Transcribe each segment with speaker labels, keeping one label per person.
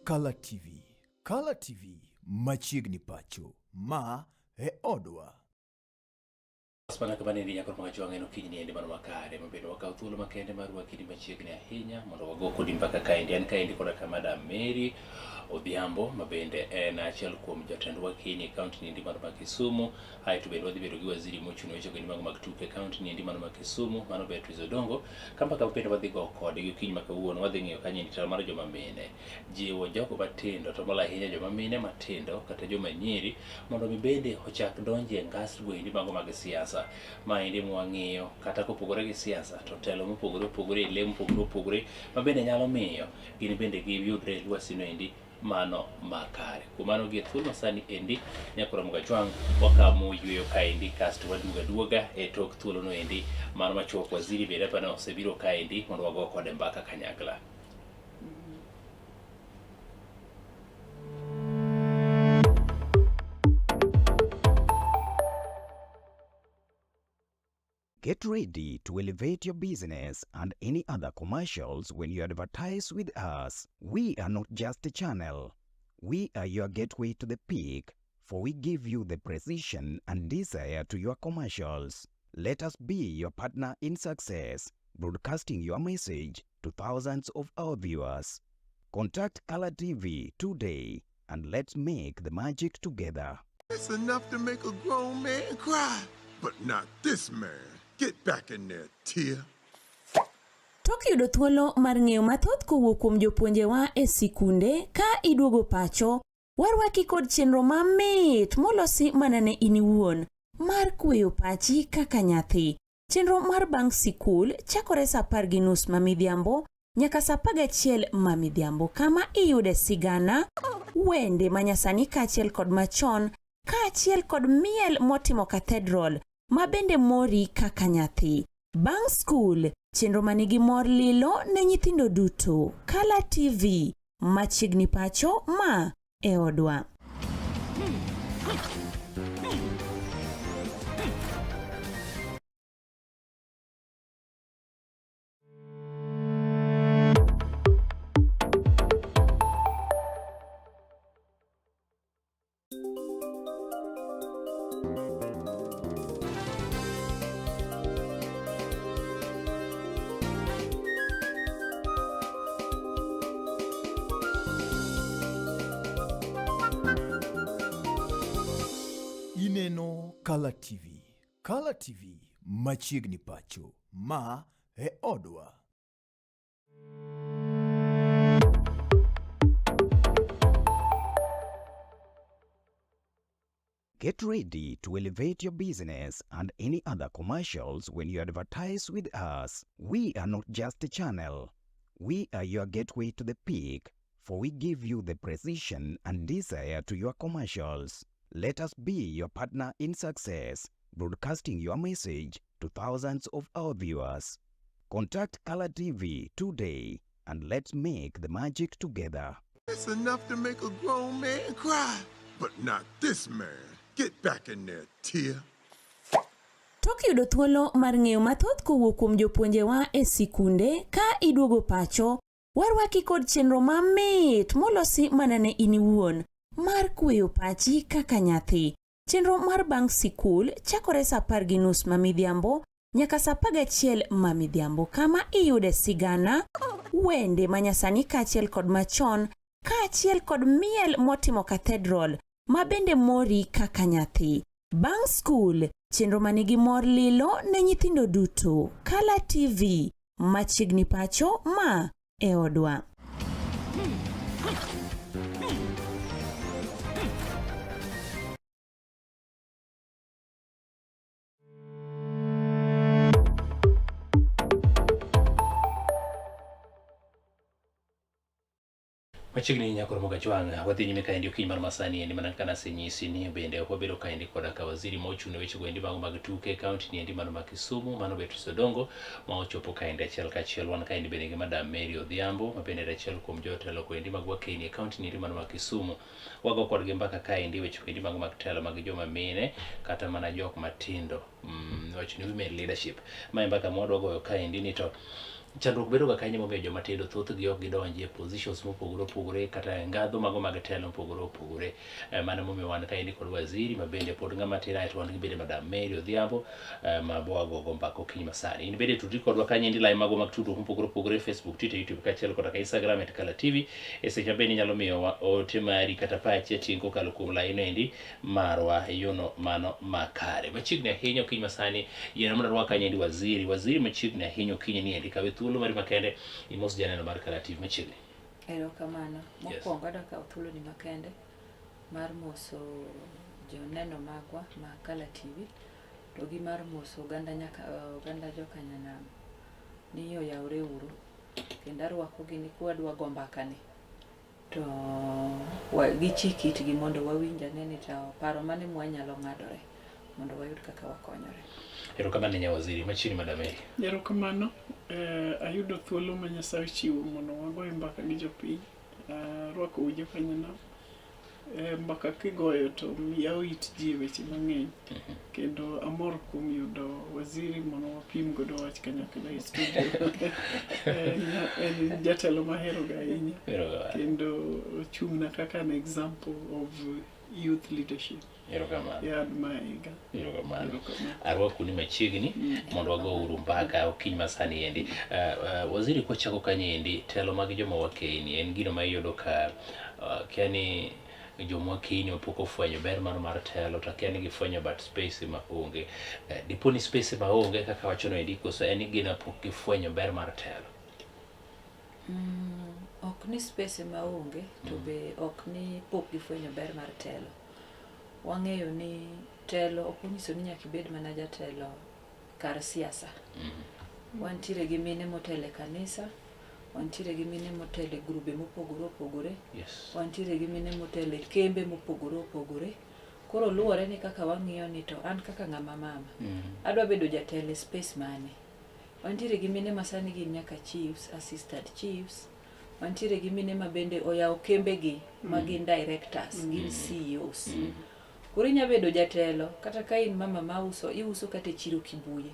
Speaker 1: Kala TV. Kala TV machiegni pacho. Ma e odwa.
Speaker 2: Mana kama nende nyakor mag jwang' en okinyi niendi mano makare mabedo wakaw thuolo makende mar rwaki machiegni ahinya mondo wago kodi mbaka kaendi. An kaendi koda ka Madam Mary Odhiambo ma bende en achiel kuom jotend wakini e kaunti niendi mano ma Kisumu. Aeto bende wadhi bedo gi waziri mochung' ne weche goendi mago mag tuke e kaunti niendi mano ma Kisumu, mano Beatrice Odongo. Ka mbaka bende wadhi go kodgi okinyi ma kawuono, wadhi ng'iyo kanyo endi chal mar joma mine, jiwo jogo matindo to moloyo ahinya joma mine matindo kata joma nyiri mondo mi bende ochak donjo e ngas goendi mago mag siasa. Maendi mwang'iyo kata kopogore gi siasa to telo mopogore opogore, le mopogore opogore ma bende nyalo miyo gin bende giyudre e lwasi noendi mano makare. Kuom mano gie thuolo masani endi nyakora Mugajwang' wakamo yueyo kaendi kasto waduogo aduoga e tok thuolo noendi mano machuok. Waziri bende apani osebiro kaendi mondo wago kode mbaka kanyakla.
Speaker 3: Get ready to elevate your business and any other commercials when you advertise with us. We are not just a channel. We are your gateway to the peak, for we give you the precision and desire to your commercials. Let us be your partner in success, broadcasting your message to thousands of our viewers. Contact Color TV today and let's make the magic together.
Speaker 4: It's enough to make a grown man cry, but not this man. Get back in there, Tia.
Speaker 5: Tok yudo thuolo mar ng'eyo mathoth kowuok kuom jopuonjewa e sikunde ka iduogo pacho, warwaki kod chenro mamit molosi mana ne in iwuon mar kweyo pachi kaka nyathi. Chenro mar bang' sikul chakore saa 10:30 ma midhiambo nyaka saa 11 ma midhiambo kama iyude sigana, wende manyasani kaachiel kod machon kaachiel kod miel motimo cathedral ma bende mori kaka nyathi. Bang' skul, chenro manigi mor lilo ne nyithindo duto. Kala TV, machiegni pacho ma e odwa.
Speaker 1: Ineno Kala TV. Kala TV machiegni pacho. Ma e odwa.
Speaker 3: Get ready to elevate your business and any other commercials when you advertise with us. We are not just a channel. We are your gateway to the peak, for we give you the precision and desire to your commercials. Let us be your partner in success, broadcasting your message to thousands of our viewers. Contact Color TV today and let's make the magic together.
Speaker 4: It's enough to make a grown man cry, but not this man. Get back in there, Tia.
Speaker 5: Tok yudo thuolo mar ng'eyo mathoth kowuok kuom jopuonjewa e sikunde ka iduogo pacho, warwaki kod chenro mamit molosi mana ne in iwuon mar kweyo pachi kaka nyathi. Chenro mar bang' sikul chakore saa 10:30 ma midhiambo nyaka saa 11 ma midhiambo kama iyude sigana, wende manyasani kaachiel kod machon kaachiel kod miel motimo cathedral ma bende mori kaka nyathi. Bang' skul, chenro manigi mor lilo ne nyithindo duto. Kala TV, machiegni pacho ma e odwa.
Speaker 2: Machiegni nyakoro Mogajwang', wadhi nyime kaendi okinyi mar masani endi mana kaka nasenyisi ni bende ok wabedo kaendi koda ka waziri ma ochung' ne weche goendi mago mag tuke e kaunti ni endi mano ma Kisumu, mano Beatrice Odongo ma ochopo kaendi achiel kachiel. Wan kaendi bende gi Madam Mary Odhiambo ma bende en achiel kuom jotelo goendi mag wakeni e kaunti ni endi mano ma Kisumu. Wago kodgi mbaka kaendi weche goendi mago mag telo mag joma mine kata mana jok matindo, wach ni women leadership. Mae mbaka ma wadwa goyo kaendi ni to Chandruok bedo ga kanye momiyo joma tindo thothgi ok gidonji e positions mopogore opogore kata e ngadho mago mag telo mopogore opogore. Mano momiyo wan kaendi kod waziri ma bende pod ng'ama tin aeto wan gi bende Madam Mary Odhiambo ma bowagogo mbaka okinyi masani. In bende tudri kodwa kanyendi lai mago mag tudruok mopogore opogore, Facebook, Twitter, YouTube kaachiel koda ka Instagram @KalaTV. E seche ma bende inyalo miyowa ote mari kata pachi aching' kokalo kuom lai noendi marwa e yono mano makare. Machiegni ahinya okinyi masani, yiena mondo arwak kanyendi waziri. Waziri machiegni ahinya okinyi niendi, kawe thuolo mari makende imos janeno mar Kala TV machiegni.
Speaker 6: Erokamano.
Speaker 2: Yes.
Speaker 6: Mokwongo adwa kawo thuoloni makende mar moso joneno magwa ma Kala TV to gi mar moso oganda nyaka oganda jokanyanam ni oyawre uru kendo arwakogi ni kwadwa go mbakani to gichik itgi mondo wawinj ane ni to paro mane mwanyalo ng'adore mondo wayud kaka wakonyore.
Speaker 2: Erokamano nya waziri. Machiegni Madam Mary.
Speaker 7: Erokamano. Ayudo thuolo ma Nyasaye ochiwo mondo wagoye mbaka gi jopiny. Arwako u jokanyanam. Mbaka kigoyo to yawo it ji e weche mang'eny. Kendo amor kuom yudo waziri mondo wapim godo wach kanyakla e studio. En jatelo mahero ga ahinya.
Speaker 2: Erokamano.
Speaker 7: Kendo ochung'na kaka an example of youth leadership.
Speaker 2: Erokamano.
Speaker 7: Yeah, admire ga.
Speaker 2: Erokamano.
Speaker 7: Erokamano.
Speaker 2: Arwaku ni machiegni mondo wago uru mbaka okinyi masani endi. Waziri kwachako kanyo endi, telo mag joma wakeini en gino ma iyudo ka kia ni joma wakeini pok ofwenyo ber mar telo to akia ni gifwenyo but space ma onge. Dipo ni space ma onge kaka wachono endi koso en ni gino pok gifwenyo ber mar telo?
Speaker 6: Ok ni space ma onge to be ok ni pok gifwenyo ber mar telo. Wang'eyo ni telo ok onyiso ni nyaka ibed mana jatelo kar siasa. Wantiere gi mine motelo e kanisa, wantiere gi mine motelo e grube mopogore opogore, wantiere gi mine motelo e kembe mopogore opogore. Koro luwore ni kaka wang'iyo ni to an kaka ng'ama mama, adwa bedo jatelo e space mane. Wantiere gi mine ma sani gin nyaka chiefs, assistant chiefs. Wantiere gi mine ma bende oyawo kembegi ma gin directors, gin CEOs. Koro inya bedo jatelo kata ka in mama mauso, iuso kata e chiro Kibuye.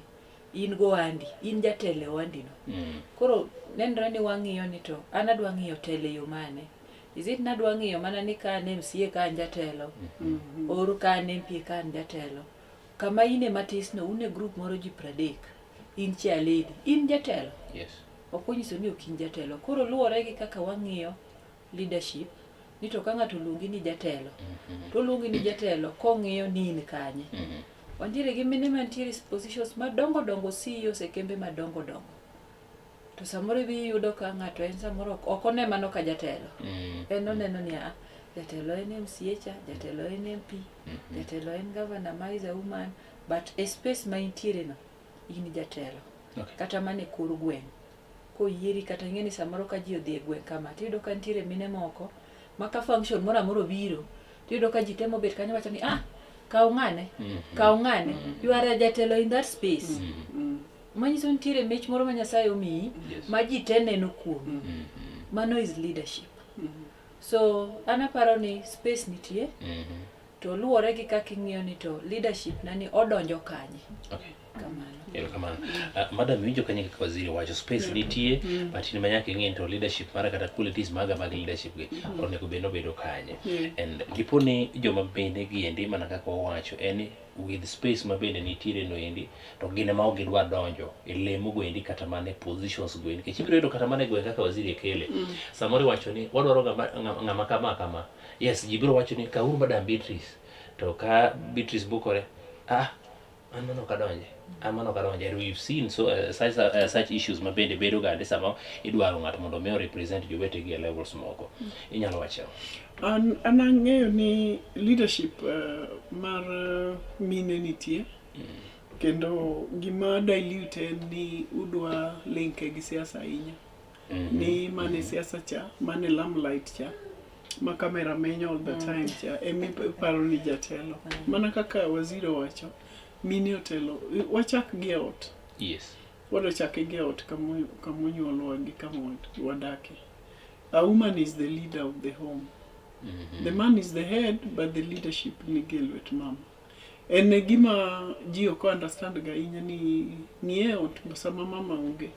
Speaker 6: In go ohandi, in jatelo e ohandi no. Koro nenre ni wang'iyo ni to an adwa ng'iyo telo e yo mane. Is it nadwa ng'iyo mana ni ka an MCA ka an jatelo, or ka an MP ka an jatelo. Kama ine matis no, un e group moro ji 30, in chair lady, in jatelo. Ok onyiso ni ok in jatelo. Koro luwore gi kaka wang'iyo leadership, ni to ka ng'ato oluongi ni jatelo, to oluongi ni jatelo kong'iyo ni in kanye. Wantiere gi mine mantiere positions madongo dongo, CEOs e kembe madongo dongo. To samoro ibi yudo ka ng'ato en samoro ok one mano ka jatelo. En oneno ni a jatelo en MCA cha, jatelo en MP, jatelo en governor ma is a woman, but e space ma intiere no, in jatelo. Kata mana e kor gweng'. Koyieri kata ing'e ni samoro ka ji odhi e gweng' kama, tiyudo ka nitiere mine moko ma ka function moro amora obiro, tiyudo ka ji temo bet kanyo wacho ni ah, kaw ng'ane, kaw ng'ane. You are a jatelo in that space. Manyiso nitiere mich moro ma Nyasaye omiyi ma ji te neno kuomi. Mano is leadership. So an aparo ni space nitie to luwore gi kaka ing'iyo ni to leadership na ni odonjo kanye. Kamano.
Speaker 2: Erokamano. Madam, iwinjo kanyo kaka waziri wacho space nitie, but in ma nyaka ing'e ni to leadership mara kata qualities maga mag leadership gi onego bed nobedo kanye. And dipo ni joma mine gi endi mana kaka wawacho en ni with space ma bende nitiere no endi to gin ema ok gidwa donjo e lemo go endi kata mana e positions go endi nikech ibiro yudo kata mana e gweng' kaka waziri ekele samoro iwacho ni wadwaro ng'ama kama kama, yes, ji biro wacho ni kauru Madam Beatrice, to ka Beatrice bukore, ah, an mano ok adonje, an mano ok adonje. And we've seen so such issues ma bende bedo gande sama idwaro ng'ato mondo mi represent jowetegi e levels moko. Inyalo wacho?
Speaker 7: An ang'eyo ni leadership mar mine nitie, kendo gima dilute en ni udwa linke gi siasa ahinya. Ni mane siasa cha, mane limelight cha, ma kamera menyo all the time cha, ema iparo ni jatelo. Mana kaka waziri owacho, mine otelo, wachak gi e ot. Wadwa chake gi e ot kamonyuolwa gi kama wadake. A woman is the leader of the home. The man is the head, but the leadership nigi e lwet mama. En e gima ji ok understand ga ahinya ni ng'iye ot sama mama onge.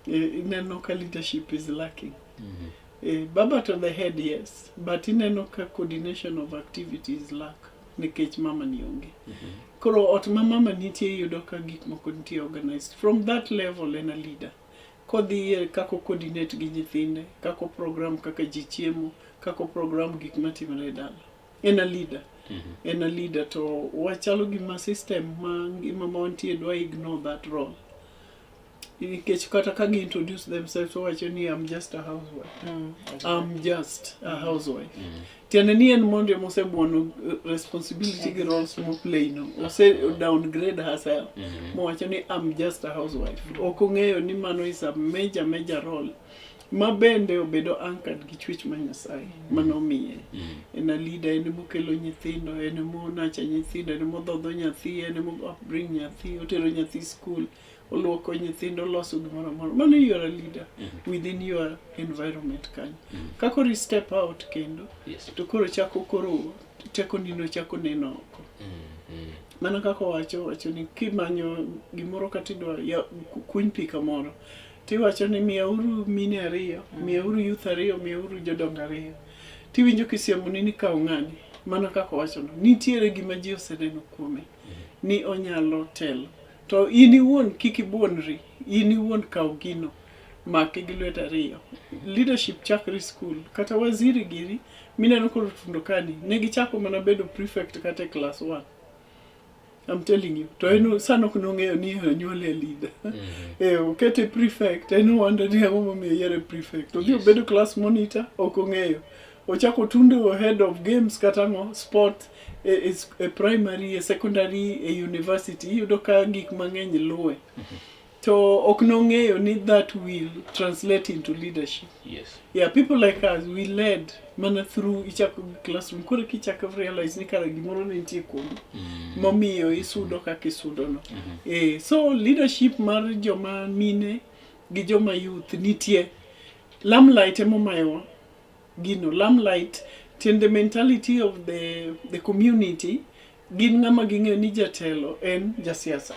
Speaker 7: Ineno ka leadership is lacking. Baba to the head, yes, but ineno ka coordination of activities lack nikech mama ni onge. Koro ot ma mama nitie, iyudo ka gik moko nitie organized. From that level en a leader. Kodhi e kaka o coordinate gi nyithinde, kaka o program kaka ji chiemo, kaka o program gik matimore e dala. En a leader. En a leader to wachalo gima system ma ngima ma wantie dwa ignore that role. Nikech kata ka gi introduce themselves, wawacho ni, "I'm just a housewife." "I'm just a housewife." Tiende ni en mondo mosebuono responsibility gi roles mo play no. Ose downgrade herself. Mowacho ni, "I'm just a housewife." Ok ong'eyo ni mano is a major, major role. Ma bende obedo anchored gi chwech ma Nyasaye manomiye. En a leader, en emokelo nyithindo, en emo nurture nyithindo, en emodhodho nyathi, en emo upbring nyathi, otero nyathi school, oluoko nyithindo, oloso gimoro amora. Mano you are a leader within your environment kanyo. Ka koro i step out kendo, to koro chako koro tekoni no chako neno oko. Mana kaka owacho, owacho ni kimanyo gimoro kata idwa kuny pi kamoro, tiwacho ni miyauru mine ariyo, miyauru youth ariyo, miyauru jodongo ariyo. Tiwinjo kisiemoni ni kaw ng'ani, mana kaka owachono. Nitiere gima ji oseneno kuome ni onyalo telo. To in iwuon kik ibuonri, in iwuon kaw gino, make gi lwet ariyo. Leadership chakre school, kata waziri giri mineno koro tundo kani, ne gichako mana bedo prefect kata e class 1. I'm telling you. To en sano ok nong'eyo ni onyuole e leader. Okete prefect, en owonder ni ang'o momiyo oyiere prefect. Odhi obedo class monitor, ok ong'eyo. Ochako tundo head of games kata ang'o, sport, e primary, e secondary, e university, iyudo ka gik mang'eny luwe. To ok nong'eyo ni that will translate into leadership. Yeah, people like us, we led mana through ichako gi classroom. Koro kichako realize ni kara gimoro ne nitie kuomi momiyo isudo kaka isudo no. So leadership mar joma mine gi joma youth nitie. Limelight emomayowa gino. Limelight tiende mentality of the community gin ng'ama ging'eyo ni jatelo en jasiasa.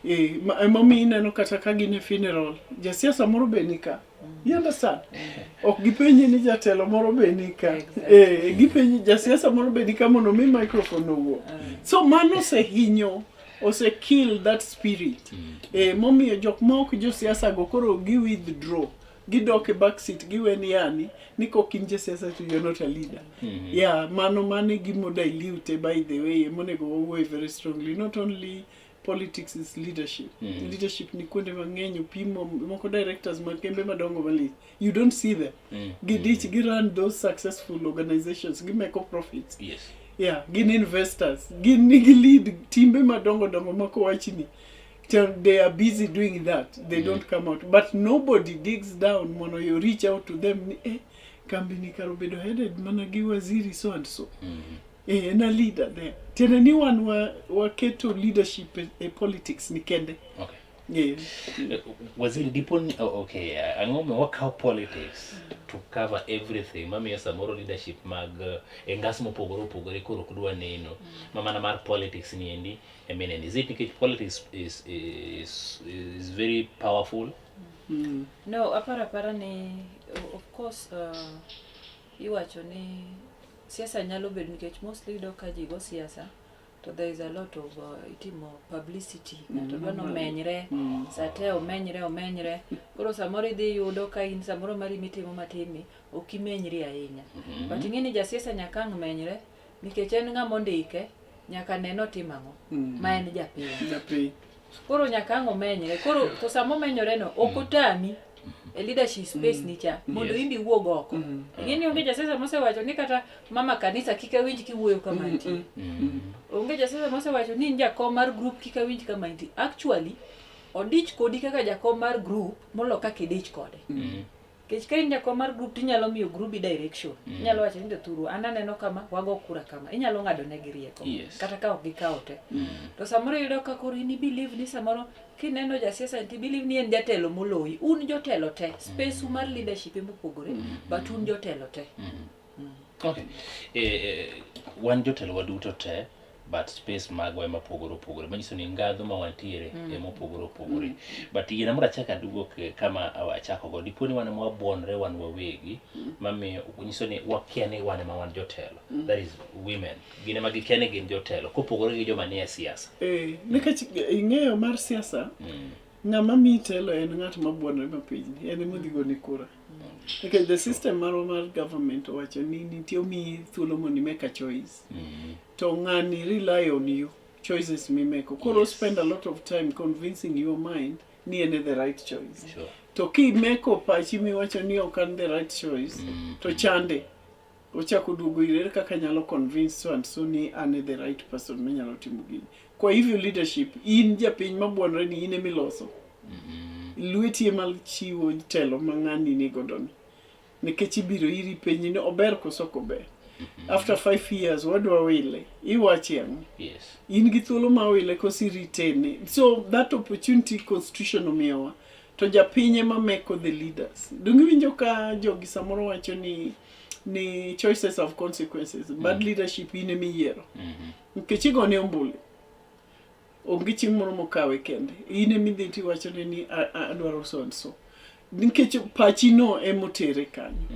Speaker 7: Emomiyo ineno kata ka gin e funeral, jasiasa moro be nika. You understand? Ok gipenji ni jatelo moro be nika. Gipenji jasiasa moro be nika mondo mi microphone owuo. So mano osehinyo, ose kill that spirit. Momiyo jok ma ok josiasa go koro gi withdraw. Gidok e back seat, giwe ni yani ni kok in jasiasa to you're not a leader. Yeah, mano e gimo dilute, by the way, monego wawuoye very strongly. Not only politics is leadership. Leadership ni kuonde mang'eny opimo moko directors mag kembe madongo malich. You don't see them. Gidich gi run those successful organizations, gimeko profits. Yeah, gin investors. Gin nigi lead timbe madongo dongo mako wachni. Till they are busy doing that. They don't come out. But nobody digs down mondo you reach out to them ni kambi ni kar obedo headed mana gi waziri so and so. En a leader there. Tiende ni wan waketo leadership e politics ni kende.
Speaker 2: Waziri, dipo ni, oh, okay, ang'o momiyo wakawo politics to cover everything mamiyo samoro leadership mag e ngas mopogore opogore koro ok dwa neno ma mana mar politics ni endi emineno? Is it nikech politics is very powerful?
Speaker 6: No, aparo apara ni of course iwacho ni siasa nyalo bedo nikech mostly iyudo ka ji go siasa to there is a lot of itimo publicity, ng'ato dwa nomenyre sate omenyre omenyre. Koro samoro idhi yudo ka in samoro mari mitimo matin ni ok imenyri ahinya, but ing'e ni jasiasa nyaka ang' menyre nikech en ng'ama ondike nyaka ne notimo ang'o ma en japiny.
Speaker 7: Japiny.
Speaker 6: Koro nyaka ang' omenyre. Koro to sama omenyore no ok otami e leadership space ni cha mondo imbi iwuog oko. Ing'e ni onge jasiasa mosewacho ni kata mama kanisa kik awinj kiwuoyo kama nitie. Onge jasiasa mosewacho ni in jakom mar group kik awinj kama nitie. Actually odich kodi kaka jakom mar group molo kaka idich kode. Nikech ka in jakom mar group tinyalo miyo grubi direction. Inyalo wacho ni jothuru an aneno kama wago kura kama. Inyalo ng'ado negi rieko. Kata ka ok gikawo te. To samoro iyudo ka koro in i believe ni samoro kineno jasiasa to i believe ni en jatelo moloyi. Un jotelo te. Space u mar leadership emopogore but un jotelo te.
Speaker 2: Okay. Wan jotelo waduto te. But space magwa ema opogore opogore, manyiso ni ngadho ma wantiere ema opogore opogore. But yiena mondo achak aduog kama achako go. Dipo ni wan ema wabuonre wan wawegi, mamiyo nyiso ni wakia ni wan ema wan jotelo. That is women. Gin ema gikia ni gin jotelo, kopogore gi joma nie siasa.
Speaker 7: Eh, nikech ing'eyo mar siasa, ng'ama miyi telo en ng'at ma buonre mapinyni, en ema odhi goni kura. Nikech the system marwa mar government owacho ni nitie omiyi thuolo mondo i make a choice. To ng'ani rely on you, choices mimeko. Koro spend a lot of time convincing your mind ni en e the right choice. To kimeko pachi miwacho ni ok an the right choice, to chande. Ochako duogo ire ere kaka nyalo convince so and so ni an e the right person manyalo timo gini. Kwa hivyo leadership, in japiny mabuonre ni in emiloso. Lweti ema chiwo telo ma ng'ani ni godo ni. Nikech ibiro iri penji ni ober koso ok ober. After 5 years wadwa wile, iwache ang'o? In gi thuolo ma wile koso i retain. So that opportunity constitution omiyowa. To japiny ema meko the leaders. Donge iwinjo ka jogi samoro wacho ni choices have consequences. Bad leadership in ema iyiero. Nikech igone ombulu. Onge chieng' moro mokawe kende. In ema idhi tiwachone ni adwaro so and so. Nikech pachi no emotere kanyo.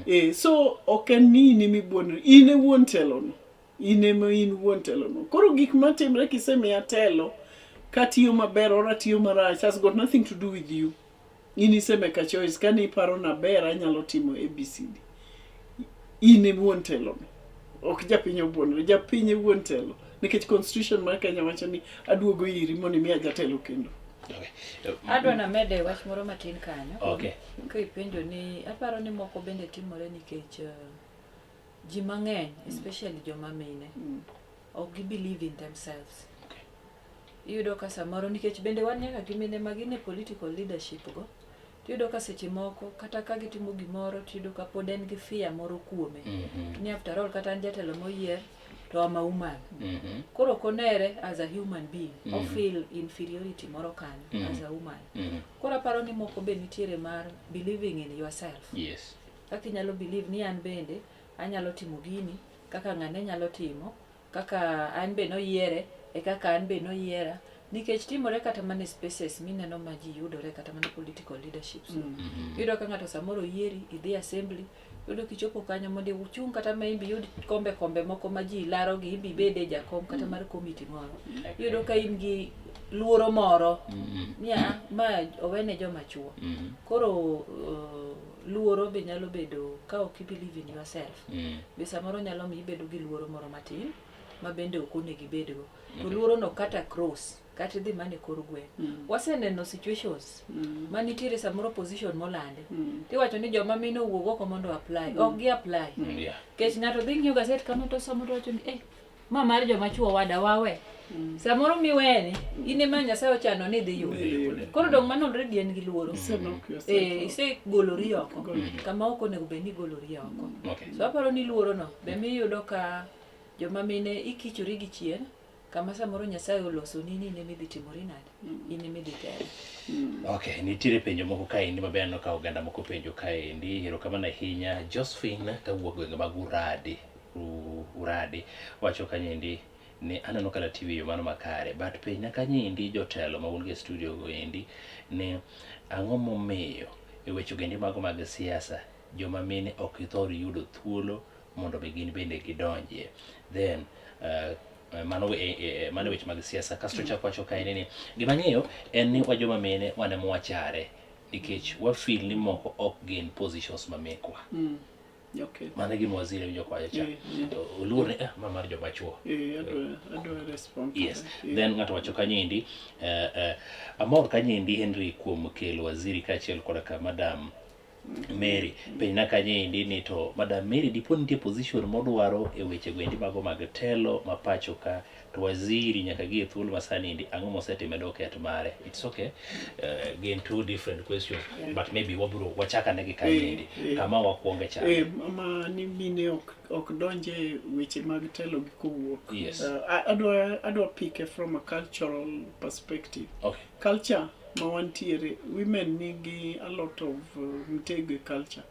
Speaker 7: Eh, so ok en ni in ema ibuonri. In e wuon telo no. In ema in wuon telo no. Koro gik matimre kisemiya telo, katiyo maber or atiyo marach has got nothing to do with you. In isemake a choice. Kane iparo naber anyalo timo ABCD. In e wuon telo no. Ok japiny obuonre. Japiny e wuon telo. Nikech constitution mar Kenya wacho ni aduogo iri mondo imiya jatelo kendo.
Speaker 6: Adwa namede wach moro matin kanyo. Ka ipenjo ni aparo ni moko bende timore nikech ji mang'eny, especially joma mine, ok gi believe in themselves. Iyudo ka samoro nikech bende wan nyaka gi mine ma gin e political leadership go, tiyudo ka seche moko kata ka gitimo gimoro tiyudo ka pod en gi fear moro kuome. Ni after all kata an jatelo moyier to am a woman. Koro ok onere as a human being, o feel inferiority moro kanyo as a woman. Koro aparo ni moko be nitiere mar believing in yourself. Kaka inyalo believe ni an bende anyalo timo gini kaka ng'ane nyalo timo, kaka an be noyiere e kaka an be noyiera. Nikech timore kata mana e spaces mineno ma ji yudore kata mana political leaderships. Iyudo ka ng'ato samoro oyieri, idhi assembly, iyudo kichopo kanyo mondo ichung' kata ma imbe iyud kombe kombe moko ma ji laro gi imbe ibede jakom kata mar committee moro. Iyudo ka in gi luoro moro ni a ma owene joma chuo. Koro luoro be nyalo bedo ka ok i believe in yourself. Be samoro nyalo miyo ibedo gi luoro moro matin ma bende ok onego ibedgo. To luoro no kata cross kata idhi mana e kor gweng'. Waseneno situations ma nitiere samoro position molandi. Tiwacho ni joma mine owuog oko mondo apply. Ok gi apply. Nikech ng'ato dhi ng'iyo gaset kama to somo to wacho ni eh, ma mar joma chuo wada wawe. Samoro miweni, in ema Nyasaye ochano ni idhi yude. Koro dong' mano already en gi luoro.
Speaker 7: Ise knock yourself
Speaker 6: Eh,
Speaker 7: out.
Speaker 6: isegolori oko. Kama ok onego bed ni igolori oko. So aparo ni luoro no be miyudo ka joma mine ikichori gi chien kama samoro Nyasaye olosoni ni in ema idhi timori nade? In ema idhi telo.
Speaker 2: Okay, nitiere penjo moko kaendi maber aneno ka oganda moko penjo kaendi. Erokamano ahinya Josephine kawuok gwenge mag Uradi. Uradi wacho kanyendi ni aneno kala TV yo mano makare but penjna kanyendi jotelo ma un go e studio go endi ni ang'o momiyo e weche ogendi mago mag siasa joma mine ok thor yudo thuolo mondo mi gin bende gidonjie. Then mano weche mag siasa. Kasto chak wacho kaendi ni gima ang'eyo en ni wa joma mine wan ema wachare nikech wa feel ni moko ok gin positions ma mekwa. Mano e gima waziri winjo kwacho cha. Oluor ni ma mar joma chuo.
Speaker 7: Eh, adwa respond to that.
Speaker 2: Then ng'ato wacho kanyendi amor kanyendi Henry kuom kelo waziri kaachiel koda ka Madam Mary. Penjna kanyendi ni to Madam Mary dipo nitie position modwaro e weche goendi mago mag telo ma pacho ka to waziri nyaka gi e thuolo ma sani endi ang'o mosetimo e docket mare. It's okay. Gin two different questions but maybe wabiro wachak ane gi kanyendi kama wakwonge chande.
Speaker 7: Eh, ma ni mine ok donje weche mag telo gi kowuok. Adwa pick from a cultural perspective. Culture ma wantiere, women nigi a lot of mtego e culture.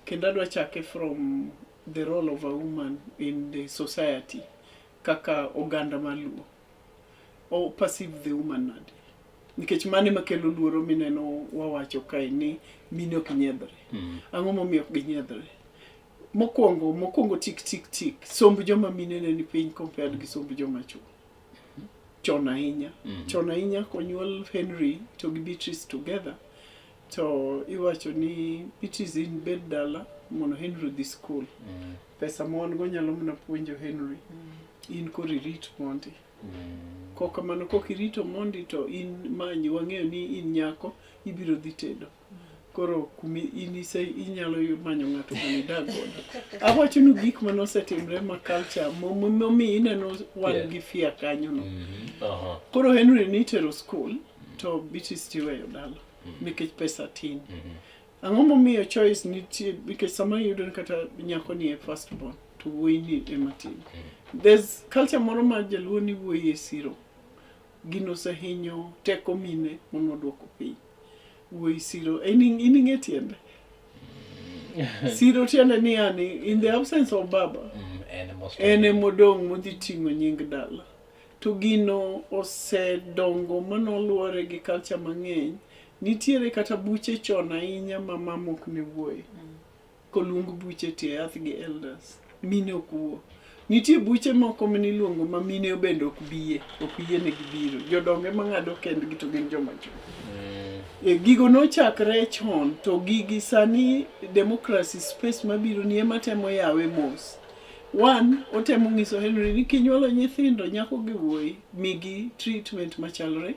Speaker 7: Kendo adwa chake from the role of a woman in the society. kaka oganda mar Luo? O perceive the woman nade? Nikech mano ema kelo luoro mineno wawacho kae ni mine ok nyiedhre. Ang'o momiyo ok ginyiedhre? Mokwongo, mokwongo tik tik tik, somb joma mine ne ni piny compared gi somb joma chuo. Chon ahinya. Chon ahinya konyuol Henry to gi Beatrice together, to iwacho ni Beatrice in bed dala mondo Henry odhi school. Pesa ma wan go nyalo mana puonjo Henry. In koro irit mondi. Kok kamano kok irito mondi to in many wang'eyo ni in nyako ibiro dhi tedo. Koro kumi in ise inyalo manyo ng'ato mondo idag godo. Awacho ni gik mane osetimre ma culture momiyo ineno wan gi fear kanyo no. Koro Henry nitero school to Beatrice tiweyo dala nikech pesa tin. Ang'o momiyo choice nitie nikech sama iyudo ni kata nyako ni e first born to wuoyi ni ema tin. There's culture moro mar jaluo ni wuoyi e siro. Gino osehinyo teko mine mondo oduoko piny. Wuoyi siro. In ing'e tiende? Siro tiende ni yani in the absence of baba en emodong' modhi ting'o nying dala. To gino osedongo manoluwore gi culture mang'eny. Nitiere kata buche chon ahinya ma mama ok ne wuoye. Koluong buche tie yath gi elders. Mine ok wuo. Nitie buche moko maniluongo ma mine bende ok biye, ok yienegi biro. Jodongo ema ng'ado kendgi to gin joma chwo. E, gigo nochakre chon to gigi sani democracy space mabiro ni ema temo yawe mos. One, otemo nyiso Henry ni kinyuolo nyithindo nyako gi wuoyi, migi treatment machalre,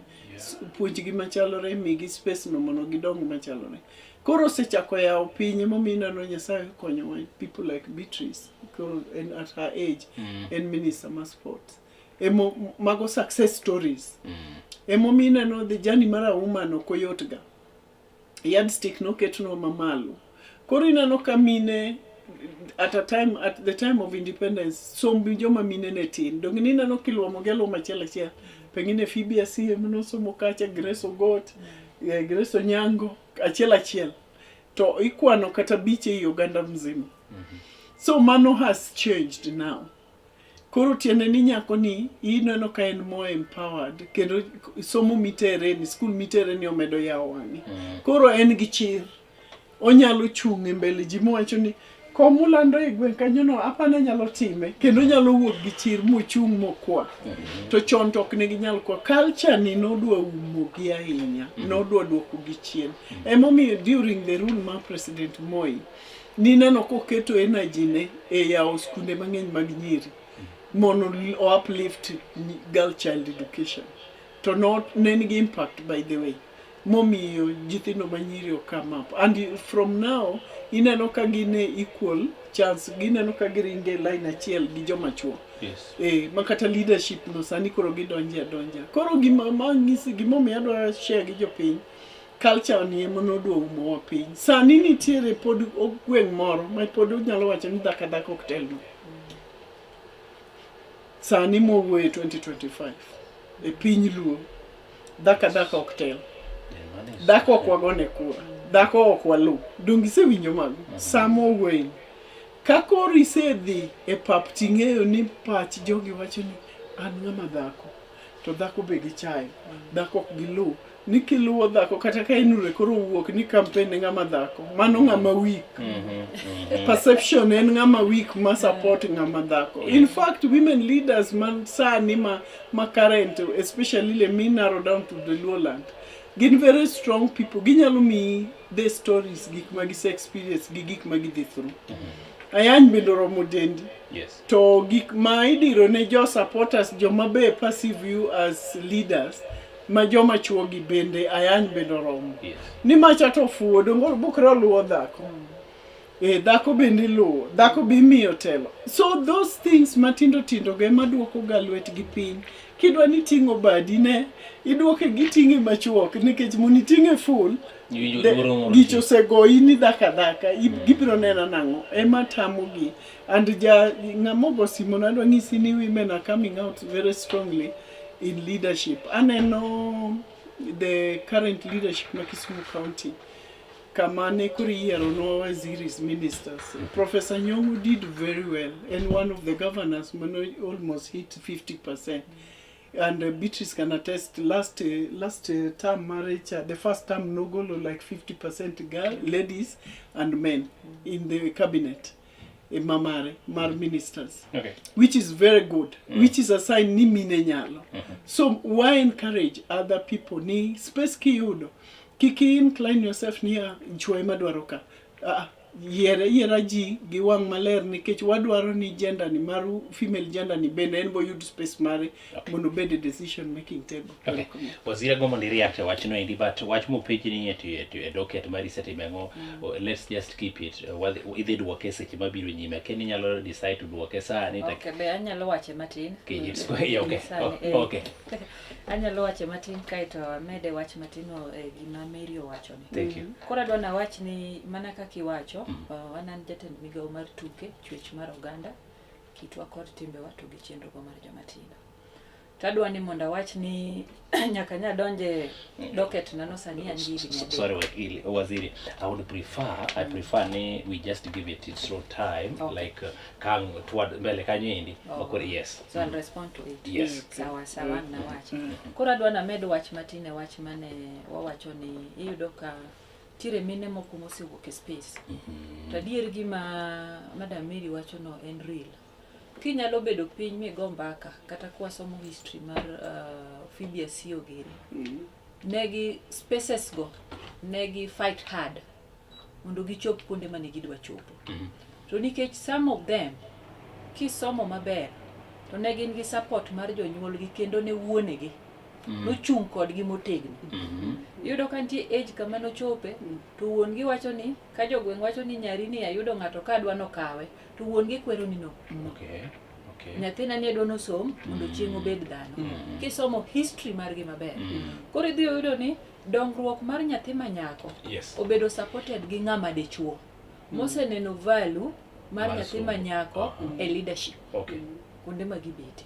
Speaker 7: puonjgi machalre, migi space no mondo gidong machalre. Koro osechako yawo piny emomiyo ineno Nyasaye konyowa people like Beatrice koro en at her age en minister mar sports. Emo mago success stories. Emomiyo ineno the journey mar a woman ok oyot ga. Yardstick noketnwa mamalo. Koro ineno ka mine at a time at the time of independence somb joma mine ne tin. Donge nineno kiluomo gi aluoma achiel achiel. Pengine Phoebe Asiyo nosomo kacha, Grace Ogot, Grace Onyango, achiel achiel. To ikwano kata abich ei oganda mzima. So mano has changed now. Koro tiende ni nyako ni ineno ka en more empowered kendo somo mitere ni school mitere ni omedo yawo wang'e. Koro en gi chir. Onyalo chung' e mbele ji mowacho ni kom mulando e gweng' kanyo no apana nyalo time kendo onyalo wuok gi chir mochung' mokwa. To chon to ok ne ginyal kwa. Culture ni nodwa umo gi ahinya. Nodwa duoko gi chien. Emomiyo during the rule mar President Moi nineno koketo energy ne e yawo skunde mang'eny mag nyiri mondo o uplift girl child education. To no, ne nigi impact by the way momiyo nyithindo manyiri o come up and from now ineno ka gin e equal chance gineno ka giringe e line achiel gi joma chuo.
Speaker 2: Yes.
Speaker 7: Eh, ma kata leadership no sani koro gidonje adonja. Koro gima ma ng'isi gimomiyo adwa share gi jopiny culture ni ema nodwa umowa piny. Sani nitiere pod gweng' moro ma pod onyalo wacho ni dhako dhako ok telno. Sani mwawuoye 2025 e piny Luo dhako dhako ok tel. Dhako ok wagone kura. Dhako ok waluw. Donge isewinjo mago? Sama wawuoye ni. Ka koro isedhi e pap ting'eyo ni pach jogi wacho ni an ng'ama dhako to dhako be gichayo dhako ok giluw ni kiluwo dhako kata ka inure koro wuok ni campaign ne ng'ama dhako mano ng'ama weak perception en ng'ama weak ma support ng'ama dhako in fact women leaders man sani ma current especially let me narrow down to the Luo land gin very strong people ginyalo miyi the stories gik ma gise experience gi gik ma gidhi through ayany bende oromo dendi
Speaker 2: Yes.
Speaker 7: to gik ma idiro ne jo supporters joma be perceive you as leaders ma joma chuo gi bende ayany bende oromo
Speaker 2: Yes.
Speaker 7: ni macha to fuo dongo bukre oluwo dhako e dhako bende iluwo dhako be imiyo telo so those things matindo tindo go ema duoko ga lwetgi piny kidwa ni ting'o badi ne iduoke giting'e machuok nikech mondo iting'e full
Speaker 2: Iwinjo
Speaker 7: de-
Speaker 2: luoro moro
Speaker 7: gich
Speaker 2: nitie.
Speaker 7: osegoyi ni dhaka dhaka gibiro nena nang'o ema tamogi and ja ng'ama ogo simu nadwa nyisi ni women are coming out very strongly in leadership aneno the current leadership ma Kisumu County. Kama ne koro iyieronwa waziris ministers. Professor Nyong'o did very well and one of the governors mano almost hit 50%. And Beatrice can attest last term mare cha, the first term nogolo like 50% girl, ladies and men in the cabinet e mamare mar ministers, which is very good, which is a sign ni mine nyalo. So why encourage other people ni space kiyudo kik i incline yourself ni ah, chwo ema dwaro ka. Ah, yiere yiera ji gi wang' maler nikech wadwaro ni gender ni mar female gender ni bende en boyud space mare mondo obed e decision making table.
Speaker 2: Okay. Waziri agombo mondo i-react e wachno endi, but wach mopenji ni e docket mari isetimo ang'o, let's just keep it. Idhi duoke seche mabiro nyime. Akia ni inyalo decide to duoke sani.
Speaker 6: Okay, be anyalo wache matin.
Speaker 2: Okay, yeah, okay.
Speaker 6: Sani,
Speaker 2: Oh, okay.
Speaker 6: Anyalo wache matin kaeto amede wach matin e gima Mary owacho ni.
Speaker 2: Thank you.
Speaker 6: Koro adwa nawach ni mana kaka iwacho, an an jatend migawo mar tuke, chwech mar oganda, kitwa kod timbewa to gi chenro go mar joma tindo. To adwa ni mondo awach ni nyaka nya donje docket na no sani an gi higni 3.
Speaker 2: Sorry, Waziri. I prefer ni we just give it its own time, like kang toward mbele kanyo endi.
Speaker 6: Oh.
Speaker 2: Makoro, yes.
Speaker 6: So I'll respond to it.
Speaker 2: Yes.
Speaker 6: Sawa sawa, ang' nawach. Koro adwa named wach matin e wach mane wawacho ni iyudo ka nitiere mine moko mosewuok e space. To adier gima Madam Mary wacho no en real. Kinyalo bedo piny migo mbaka kata kwasomo history mar Phoebe Asiyo giri. Negi spaces go, negi fight hard mondo gichop kuonde mane gidwa chopo. To nikech some of them kisomo maber to ne gin gi support mar jonyuolgi kendo ne wuonegi nochung' kodgi motegno. Iyudo ka nitie age kama nochope to wuon gi wacho ni ka jogweng' wacho ni nyari ni ayudo ng'ato ka adwa nokawe to wuon gi kwero ni no. Nyathina ni adwa nosom mondo chieng' obed dhano. Kisomo history margi maber. Koro idhi yudo ni dongruok mar nyathi ma nyako obedo supported gi ng'ama dichuo moseneno value mar
Speaker 2: Mar
Speaker 6: nyathi ma
Speaker 2: somo.
Speaker 6: nyako e leadership kuonde ma gibete.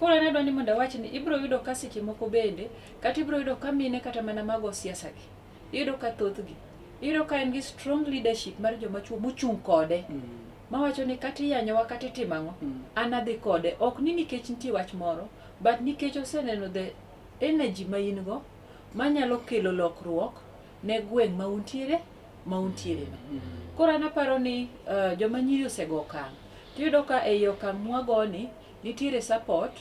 Speaker 6: Koro an adwa ni mondo awach ni ibiro yudo ka seche moko bende kata ibiro yudo ka mine kata mana mago siasa gi iyudo ka thothgi iyudo ka en gi strong leadership mar joma chuo mochung' kode mawacho ni kata iyanyowa kata itimo ang'o an adhi kode ok ni nikech nitie wach moro but nikech oseneno the energy ma in go manyalo kelo lokruok ne gweng' ma untiere no. Koro an aparo ni joma nyiri osego okang' tiyudo ka ei okang' mwagoni nitiere support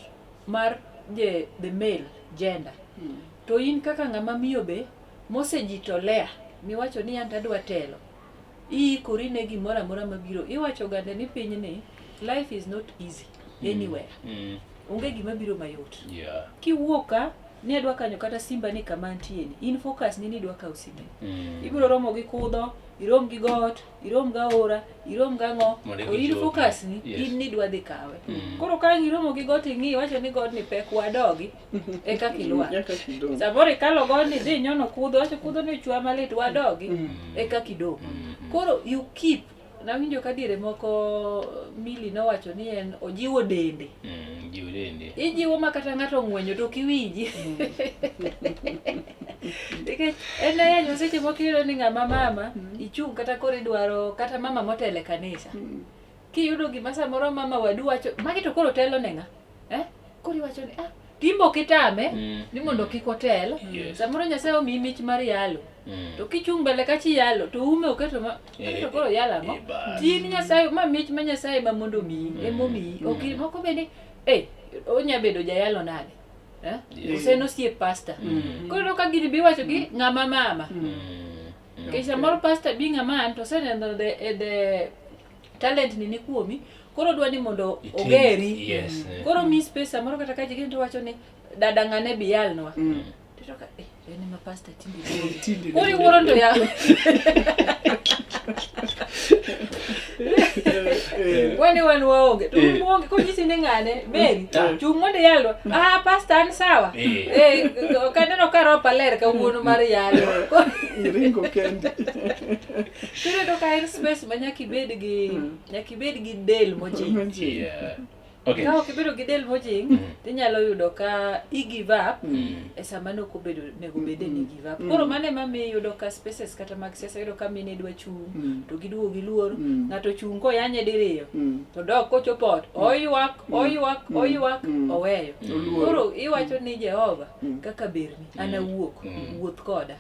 Speaker 6: mar the male gender. To in kaka ng'ama miyo be mosejitolea miwacho ni an adwa telo iikori ne gimoro amora mabiro. Iwacho gande ni pinyni life is not easy anywhere. Onge gima biro mayot. Kiwuok ka ni adwa kanyo kata simba ni kama antie ni in focus ni idwa kawo simba. Ibiro romo gi kudho, irom gi got, irom gi aora, irom gi ang'o,
Speaker 2: Mondo
Speaker 6: to in
Speaker 2: ichopi.
Speaker 6: focus ni in ni idwa dhi kawe. Koro ka ang' iromo gi got ing'i iwacho ni godni pek wadogi e kaka ilwar.
Speaker 7: Nyaka kidong.
Speaker 6: Samoro ikalo godni idhi inyono kudho, iwacho kudho ni ochwa malit wadogi e kaka idong'. Koro you keep nawinjo ka diere moko Mili nowacho ni en ojiwo dende.
Speaker 2: Jiwo dende.
Speaker 6: Ijiwo ma kata ng'ato ong'wenyo to ok iwinji. Nikech en ayany seche moko iyudo ni ng'ama mama ichung' kata koro idwaro kata mama motelo e kanisa. Kiyudo gima samoro mama wadu wacho magi to koro telo ne ng'a? Eh? Koro iwacho ni ah timbo kitame ni mondo kik otel. Samoro Nyasaye omiyi mich mar yalo. To kichung' mbele kacha iyalo to ume oketo ma to koro yalo ang'o? Tin Nyasaye ma mich ma Nyasaye ma mondo omiyi emomiyi. Ok moko bende onya bedo jayalo nade? Ose en osiep pastor. Koro iyudo ka gini be iwacho gi ng'ama mama. Nikech samoro pastor bi ng'ama an to oseneno the talent ni kuomi koro odwa ni mondo ogeri. Koro mi space samoro kata ka ji to wacho ni dada ng'ane bi yalnwa. Tiyudo ka en ema pastor tinde koro iwuoro to ya wani wan waonge to un muonge konyisi ni ng'ane Mary chung' mondo iyalwa ah pastor an sawa ok aneno ka roho maler kawuono mar yalo.
Speaker 7: Iringo kendi.
Speaker 6: Iyudo ka en space ma nyaka ibed gi del mojing.
Speaker 2: Okay.
Speaker 6: Ka ok ibedo gi del mojing, tinyalo yudo ka i give up e sama ne ok obedo onego bede ni give up. Koro mano ema miyo iyudo ka spaces kata mag siasa iyudo ka mine dwa chung' to giduogo giluor, ng'ato chung' koyanye diriyo to dok kochopo ot oywak oywak oywak oweyo.
Speaker 7: Oluoro.
Speaker 6: Koro iwacho ni Jehova kaka berni an awuok wuoth koda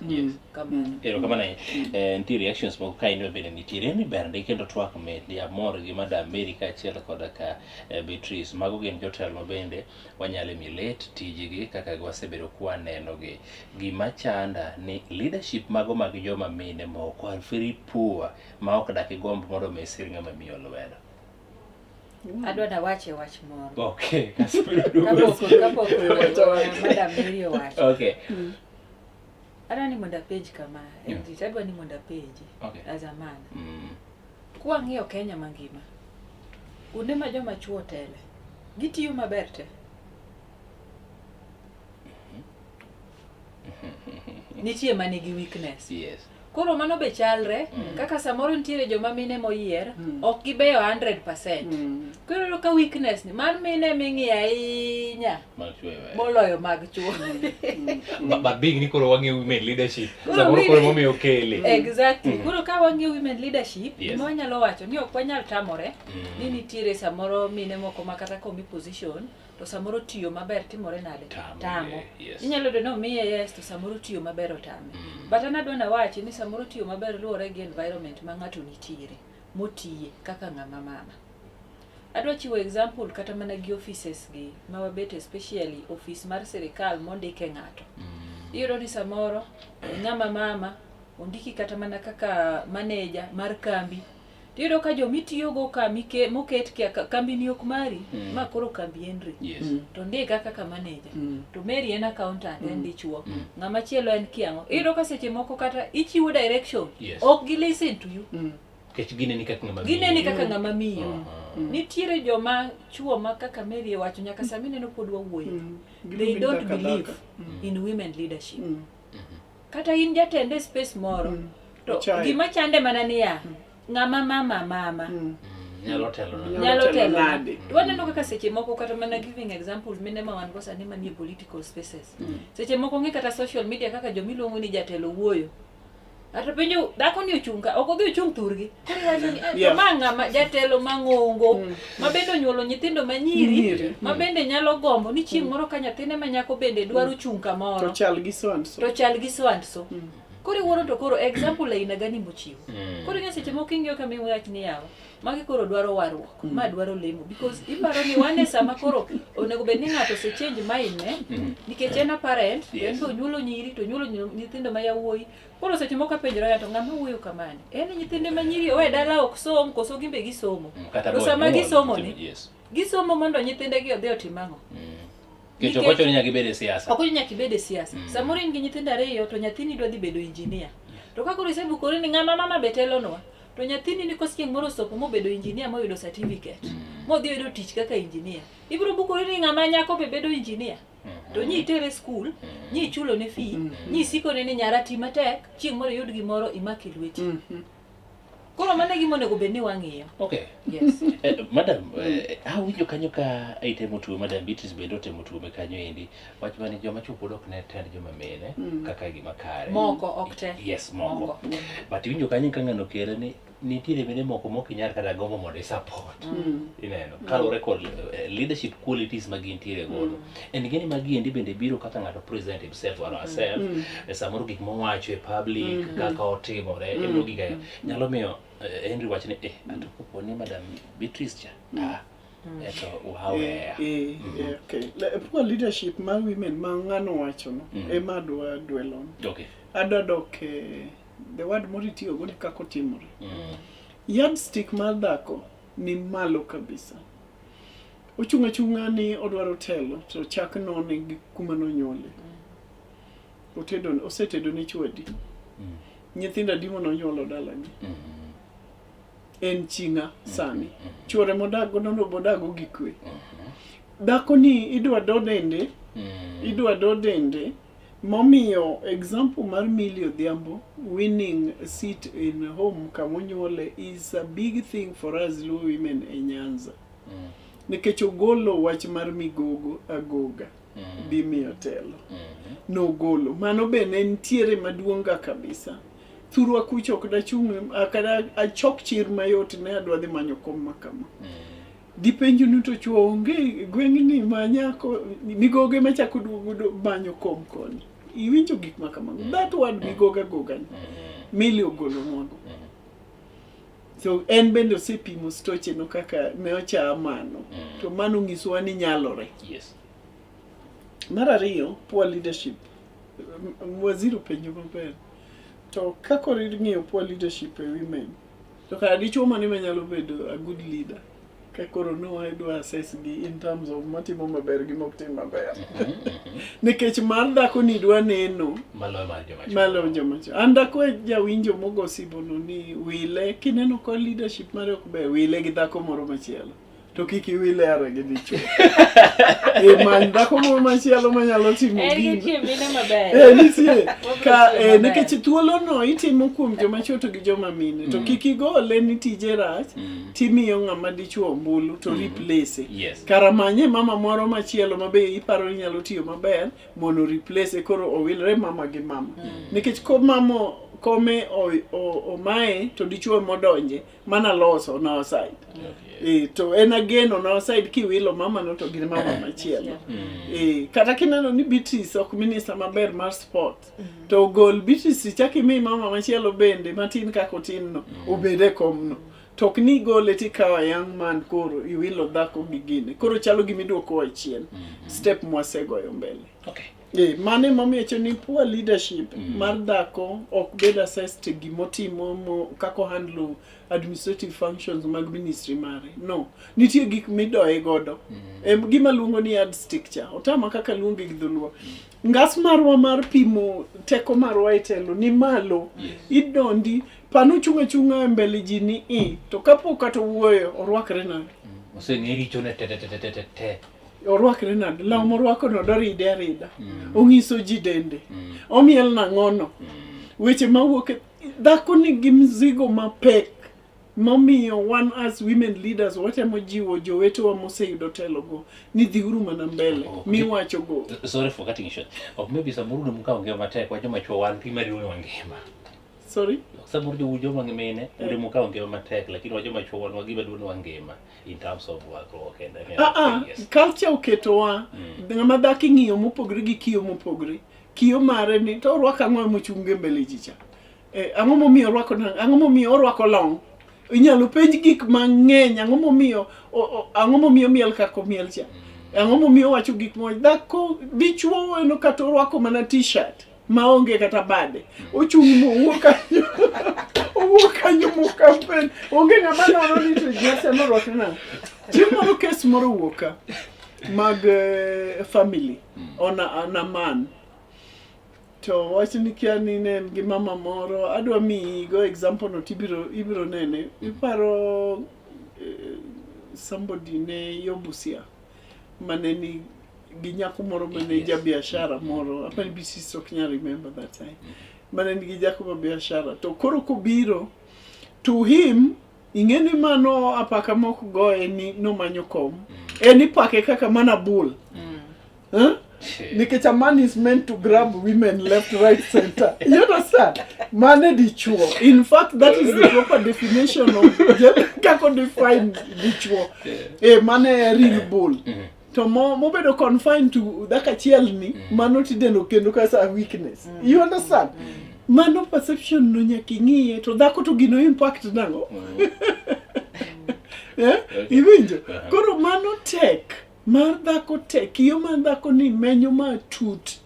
Speaker 6: kamano.
Speaker 2: Erokamano ahinya. Nitie reactions moko ka in bende nitiere ni ber ndi kendo twak mit ndi amor gi Madam Mary kaachiel koda ka Beatrice. Mago gin jotelo ma bende wanyalo emulate tijgi kaka wasebedo kwanenogi. Gima chanda ni leadership mago mag joma mine moko are very poor ma ok dak igomb mondo mi isir ng'ama miyo lwedo.
Speaker 6: Adwa nawache wach moro.
Speaker 2: Okay, kasibiro duogo.
Speaker 6: Kapok Madam Mary owacho.
Speaker 2: Okay.
Speaker 6: Adwa ni mondo apenj kama, Edith, adwa ni mondo apenji
Speaker 2: Okay.
Speaker 6: as a man. Kwang'iyo Kenya mangima, kuonde ma joma chuo tele, gitiyo maber te? Nitie manigi weakness.
Speaker 2: Yes.
Speaker 6: Koro mano be chalre kaka samoro nitiere joma mine moyier ok gibeyo 100%. Koro iyudo ka weakness ni mar mine ming'iyo ahinya
Speaker 2: Mag chuo e
Speaker 6: moloyo mag chuo.
Speaker 2: But being ni koro wang'iyo women leadership,
Speaker 6: Koro
Speaker 2: samoro
Speaker 6: women-
Speaker 2: koro momiyo okele.
Speaker 6: Exactly. Koro ka wang'iyo women leadership,
Speaker 2: Yes.
Speaker 6: gima wanyalo wacho ni ok wanyal tamore ni nitiere samoro mine moko ma kata komi position to samoro tiyo maber timore nade?
Speaker 2: Tamo, yes.
Speaker 6: Inyalo yudo ni omiye yes to samoro tiyo maber otame. But an adwa nawachi ni samoro tiyo maber luwore gi environment ma ng'ato nitiere motiye kaka ng'ama mama. Adwa chiwo example kata mana gi offices gi ma wabet especially office mar sirikal mondike ng'ato. Iyudo ni samoro ng'ama mama ondiki kata mana kaka manager mar kambi. Tiyudo ka jomitiyogo ka moket kia kambi ni ok mari ma koro kambi Henry.
Speaker 2: Yes.
Speaker 6: To ndika kaka manager. To Mary en accountant en dichuo. Ng'ama chielo en kiang'o. Iyudo ka seche moko kata ichiwo direction.
Speaker 2: Yes.
Speaker 6: Ok gi listen to you.
Speaker 2: Nikech gineni kaka ng'ama miyo.
Speaker 6: Gineni kaka ng'ama miyo. Nitiere joma chuo ma kaka Mary owacho nyaka sami neno pod wawuoyo. They don't believe in women leadership. Kata in jatend e space moro to
Speaker 7: Ochayo.
Speaker 6: gima chande mana niya ng'ama mama mama
Speaker 2: Nyalo telo na.
Speaker 6: nyalo
Speaker 7: telo
Speaker 6: telo
Speaker 7: nade?
Speaker 6: To waneno kaka seche moko kata mana giving example mine ma wan go sani manie political spaces seche moko ng'i kata social media kaka jomiluongo ni jatelo wuoyo Ato penjo dhako ni ochung' ka ok odhi ochung' thurgi koro iwacho ni "Eh, to
Speaker 7: Yeah.
Speaker 6: ma ng'ama jatelo mang'ongo ma bende onyuolo nyithindo manyiri
Speaker 7: Nyiri.
Speaker 6: ma bende nyalo gombo ni chieng' moro ka nyathine ma nyako bende dwaro chung' kamoro
Speaker 7: To chal gi so and so.
Speaker 6: to chal gi so and so. Koro iwuoro to koro example aina gani mochiwo. Koro ing'e seche moko ing'iyo kama iwach ni yawa, magi koro dwaro warruok, ma dwaro lemo because iparo ni wan e sama koro onego bed ni ng'ato ose change mind ne nikech en a parent, to en
Speaker 2: Yes.
Speaker 6: be onyuolo nyiri to onyuolo nyithindo ma yawuoyi. Koro seche moko apenjora ya to ng'ama wuoyo kamani, en ni nyithinde ma nyiri owe dala ok som koso gin be gisomo.
Speaker 2: Kata
Speaker 6: To
Speaker 2: bo
Speaker 6: sama
Speaker 2: nyuol,
Speaker 6: gisomo ni,
Speaker 2: Yes.
Speaker 6: gisomo mondo nyithindegi odhi otim ang'o?
Speaker 2: Nikech
Speaker 6: Nikech-
Speaker 2: ok ochuno ni nyaka ibed e siasa.
Speaker 6: Ok ochuno nyaka ibed e siasa. Samoro in gi nyithindo ariyo to nyathini dwa dhi bedo engineer. To ka koro isebukori ni ng'ama mama be telonwa, to nyathini ni kos chieng' moro osopo mobedo engineer moyudo certificate, modhi oyudo tich kaka engineer. Ibiro bukori ni ng'ama nyako be bedo engineer. To nyi itere skul, nyi ichulo ne fee, nyi isikone ni nyara ti matek, chieng' moro iyud gimoro imak e lweti. Koro mano e gima onego bed ni wang'iyo.
Speaker 2: Okay.
Speaker 6: Yes.
Speaker 2: Madam, awinjo kanyo ka itemo tuo Madam Beatrice bende otemo tuome kanyo endi. Wach mane joma chuo pod ok ne tend joma mine kaka gima kare.
Speaker 6: Moko, ok te.
Speaker 2: Yes, moko.
Speaker 6: Moko.
Speaker 2: But iwinjo kanyo ka ng'ano kere ni nitiere mine moko mok inyal kata gombo mondo i support. Ineno, kaluwore kod leadership qualities ma gintiere godo. En gini magi endi bende biro kaka ng'ato present himself or herself. Samoro gik mowacho e public, kaka otimore, mm. giga nyalo miyo Henry wach ni ato kopo ni Madam Beatrice cha, eto waweya.
Speaker 7: Okay. Poor leadership mar women ma ng'ano wacho no ema adwa dwell on.
Speaker 2: Okay.
Speaker 7: Adwa dok the word moro itiyogo ni kaka otimore. Yardstick mar dhako ni malo kabisa. Ochung' achung'a ni odwaro telo to chak none gi kuma nonyuole. Otedo, osetedo ne chwo adi? Nyithindo adi manonyuolo dalagi? En chi ng'a sani? Chuore modak godo no bodago gi kwe. Dhako ni idwa do dende, idwa do dende momiyo example mar Millie Odhiambo winning seat in home kamonyuole is a big thing for us Luo women e Nyanza. Nikech ogolo wach mar migogo agoga dhi miyo telo. Nogolo. Mano be ne nitiere maduong' ga kabisa. Thurwa kucha ok dachung' kata achok chir mayot ne adwa dhi manyo kom ma kama. Dipenju ni to chuo onge e gweng'ni ma nyako migoge machako duogo manyo kom koni. Iwinjo gik ma kamago. That word migoga goga ni. Milly ogolo nwago. So en bende osepimo stoche no kaka ne ocha mano. To mano nyisowa ni nyalore.
Speaker 2: Yes.
Speaker 7: Mar ariyo, poor leadership. Waziri openjo maber. To ka koro ing'iyo poor leadership e women, to kara dichuo mane manyalo bedo a good leader? Ka koro no idwa assess gi in terms of matimo maber gi mok tim maber. Nikech mar dhako ni dwa neno
Speaker 2: Maloyo mar joma chwo.
Speaker 7: malo joma chwo. An dhako e jawinjo mogo sibono ni wile kineno ka leadership mare ok ber, wile gi dhako moro machielo. To kik iwile are gi dichuo. E many dhako moro machielo manyalo timo
Speaker 6: En
Speaker 7: gino.
Speaker 6: nitie mine maber.
Speaker 7: Eh, nitie. Ka,
Speaker 6: Wabiro
Speaker 7: eh,
Speaker 6: tiyo
Speaker 7: nikech thuolono itimo kuom joma chwo to gi joma mine. To kik igole ni tije rach, timiyo ng'ama dichuo ombulu to replace.
Speaker 2: Yes.
Speaker 7: Kara manye mama moro machielo ma be iparo ni nyalo tiyo maber mondo replace koro owilre mama gi mama. Nikech ko mama kome omaye to dichuo modonje mana loso on our side.
Speaker 2: Okay.
Speaker 7: To en again on our side kiwilo mama no to gi mama machielo. Kata kineno ni Beatrice ok minister maber mar sport, to gol Beatrice ichak imi mama machielo bende matin kaka otin no, obed e komno. To ok ni igole tikawo a young man koro iwilo dhako gi gine. Koro chalo gima iduoko wa chien. Step mwasegoyo mbele.
Speaker 2: Okay.
Speaker 7: Mano emomiyo wacho ni poor leadership mar dhako ok bed assessed gimotimo kaka handle administrative functions mag ministry mare. No, nitie gik midoye godo. Gima luongo ni yardstick cha, otama kaka luonge gi dholuo. Ngas marwa mar pimo teko marwa e telo ni malo. Idondi, pano chung' achung'a e mbele ji ni i, to kapok kata owuoyo, orwakre nade?
Speaker 2: Oseng'e richone te te te te te te.
Speaker 7: Orwakre nade? Law morwako no doride arida. Ong'iso ji dende. Omiel nang'ono. Weche mawuok e dhako nigi mzigo mapek momiyo wan as women leaders watemo jiwo jowetewa moseyudo telogo ni dhiuru mana mbele miwachogo.
Speaker 2: Sorry for cutting you short. Ok maybe samoro un mukawo ngima matek, wa joma chwo wan pima riwo wangima.
Speaker 7: Sorry?
Speaker 2: Samoro jo joma mine un mukawo ngima matek, lakini wa joma chwo wan wagima duong' wangima in terms of rwakruok and everything. Yes.
Speaker 7: Culture oketowa ng'ama dhako ing'iyo mopogre gi kiyo mopogre. Kiyo mare ni to orwako ang'o mochung' e mbele ji cha? Ang'o momiyo orwako nang'? Ang'o momiyo orwako long? Inyalo penj gik mang'eny. Ang'o momiyo ang'o momiyo miel kaka omiel cha? Ang'o momiyo owacho gik mo dhako dichuo eno kata orwako mana t-shirt maonge kata bade. Ochung' mowuok kanyo. Owuok kanyo mo campaign. Onge ng'ama nono ni to Jesse norwakre nang'o. Chieng' moro kes moro owuok ka mag family on a man. To wach ni kia ni ne en gi mama moro, adwa miyi go example no tibiro ibiro nene. Iparo somebody ne yo Busia mane ni gi nyako moro mane ja biashara moro, apani BC ok nyal remember that time. Mane nigi nyako ma biashara. To koro kobiro to him ing'e ni mano apaka mok goye ni nomanyo kom. En ipake kaka mana bull. Huh? Nikech a man is meant to grab women left, right, center. You understand? Mane dichuo. In fact, that is the proper definition of kako define dichuo. Mane e real bull. To mobedo confined to dhako achiel ni, mano tidendo kendo kasa weakness. You understand? Mano perception no nyaka ing'iye, to dhako to gino impact nang'o? Iwinjo? Koro mano tek. Mar dhako tek, kiyo mar dhako ni menyo matut.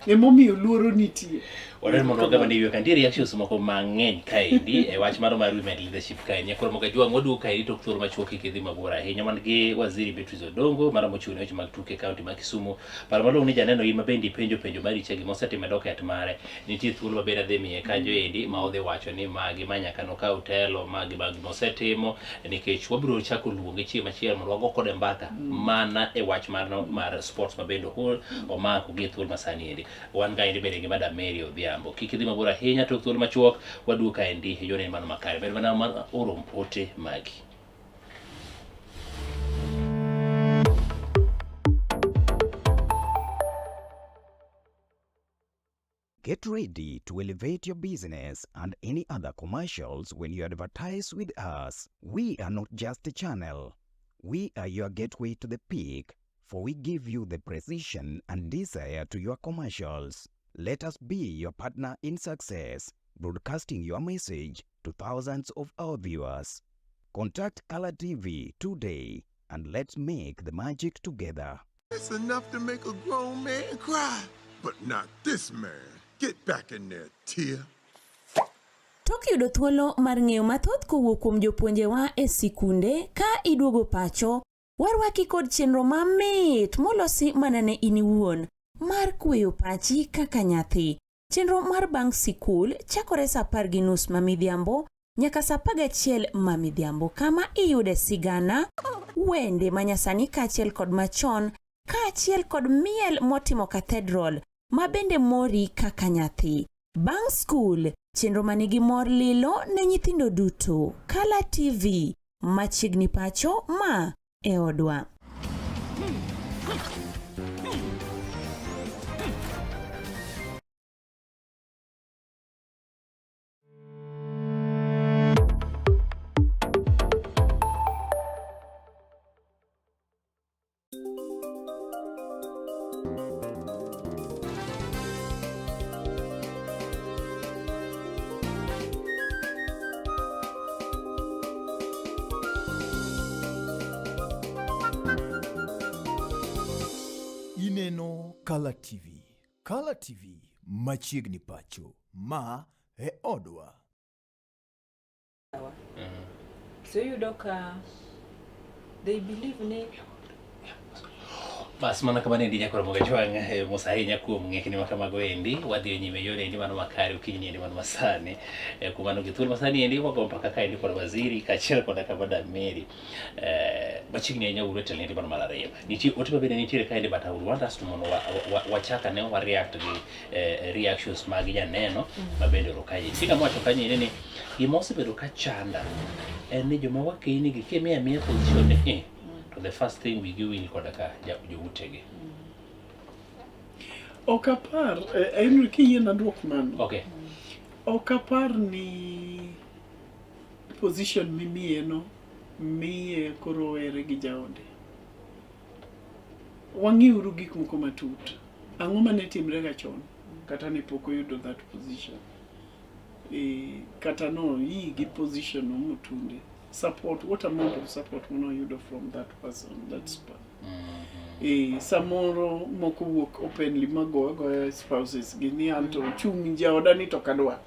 Speaker 7: Emomiyo luoro nitie.
Speaker 2: Wadwaro mondo wagam ni ka nitie reactions moko mang'eny kaendi e wach mano mar women leadership kaendi. Koro moka jwang' waduogo kaendi tok thuolo machuok kik idhi mabor ahinya. Wan gi Waziri Beatrice Odongo mano mochung' ne weche mag tuke e kaunti ma Kisumu. Par malong'o ni janeno in ma bende ipenjo penjo mari cha gima osetimo e docket mare. Nitie thuolo maber adhi miye kanyo endi ma odhi wacho ni magi ma nyaka nokaw telo, magi ma gima osetimo nikech wabiro chako luonge chieng' machielo mondo wago kode mbaka mana e wach mano mar sports ma bende ohol omako gi e thuolo masani endi. Wan ga endi bende gi Madam Mary Odhiambo. Kik idhi mabor ahinya tok thuolo machuok waduogo kaendi e yorni mano makare. Ber mana mar oro ote magi.
Speaker 3: Get ready to elevate your business and any other commercials when you advertise with us. We are not just a channel. We are your gateway to the peak, for we give you the precision and desire to your commercials. Let us be your partner in success, broadcasting your message to thousands of our viewers. Contact Color TV today and let's make the magic together.
Speaker 4: It's enough to make a grown man cry. But not this man. Get back in there, Tia.
Speaker 5: Tok yudo thuolo mar ng'eyo mathoth kowuok kuom jopuonjewa e sikunde ka iduogo pacho, warwaki kod chenro mamit molosi mana ne in iwuon mar kweyo pachi kaka nyathi. Chenro mar bang' sikul chakore sa 10:30 ma midhiambo nyaka sa 11 ma midhiambo kama iyude sigana, wende manyasani kaachiel kod machon kaachiel kod miel motimo cathedral ma bende mori kaka nyathi. Bang' skul, chenro manigi mor lilo ne nyithindo duto. Kala TV, machiegni pacho ma e odwa.
Speaker 1: Ineno Kala TV. Kala TV machiegni pacho. Ma e odwa.
Speaker 6: So iyudo ka they believe ni
Speaker 2: Bas mana kamano endi nyakoro moga jwang' eh, mos ahinya kuom ng'ekni ma kamago endi wadhi nyime yore endi mano makare okinyi endi mano masani eh, kuom mano gi thuolo masani endi wago mbaka ka endi kod waziri kaachiel koda ka madam Mary eh, machiegni ahinya uru e telo endi mano mar ariyo nitie ote mabende nitiere ka endi but I would want us to mondo wachak ane wa react gi eh, reactions mag janeno ma bende oro kae. Nitie ng'ama wacho kanyo ene ni gima osebedo ka chanda en ni joma wakeyni gi kimiyo amiya position ni eh, to the first thing wigi wil koda ka joutegi.
Speaker 7: Ok apar, eh, Henry kiyiena duok mano.
Speaker 2: Okay.
Speaker 7: Ok apar ni position mimiyeno miye koro owere gi jaode. Wang'iuru gik moko matut. Ang'o mane timre ga chon kata ne pok oyudo that position? E, kata no yi gi position no motunde. Support, what amount of support mane oyudo from that person, that spouse? E, samoro moko wuok openly mago agoya spouses gi ni anto chung' jaoda ni to ok adwar.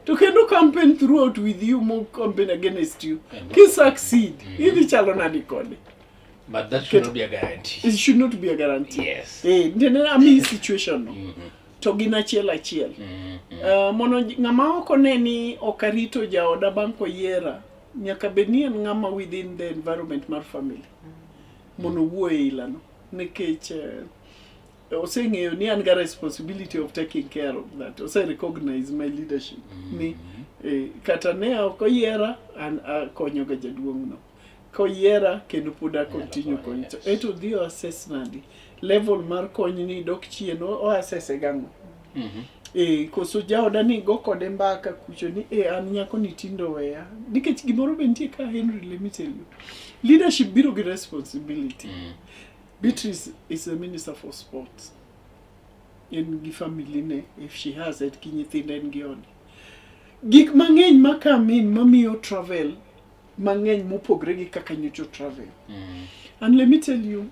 Speaker 7: To kendo campaign throughout with you mo campaign against you. Ki succeed, idhi chalo nadi kode?
Speaker 2: But that should not be a guarantee.
Speaker 7: It should not be a guarantee.
Speaker 2: Yes.
Speaker 7: Eh, nene ami situation no. To gin achiel achiel. Mondo ng'ama ok one ni ok arito jaoda bang' koyiera, nyaka bed ni en ng'ama within the environment mar family. Mondo owuo e ilano. Nikech oseng'eyo ni an ga responsibility of taking care of that. Ose recognize my leadership. Ni kata ne ok oyiera, an akonyo ga jaduong' no. Koyiera kendo pod a continue konyo. To eto dhi o assess nadi? Level mar kony ni dok chien o assess e gang'o? Eh, koso jaoda ni go kode mbaka kucho ni eh, an nyako ni tindo weya. Nikech gimoro be nitie ka Henry, let me tell you. Leadership biro gi responsibility. Beatrice is the minister for sports. En gi family ne, if she has it, gi nyithinde en gi ode. Gik mang'eny ma come in mamiyo travel mang'eny mopogre gi kaka nyocha travel. And let me tell you,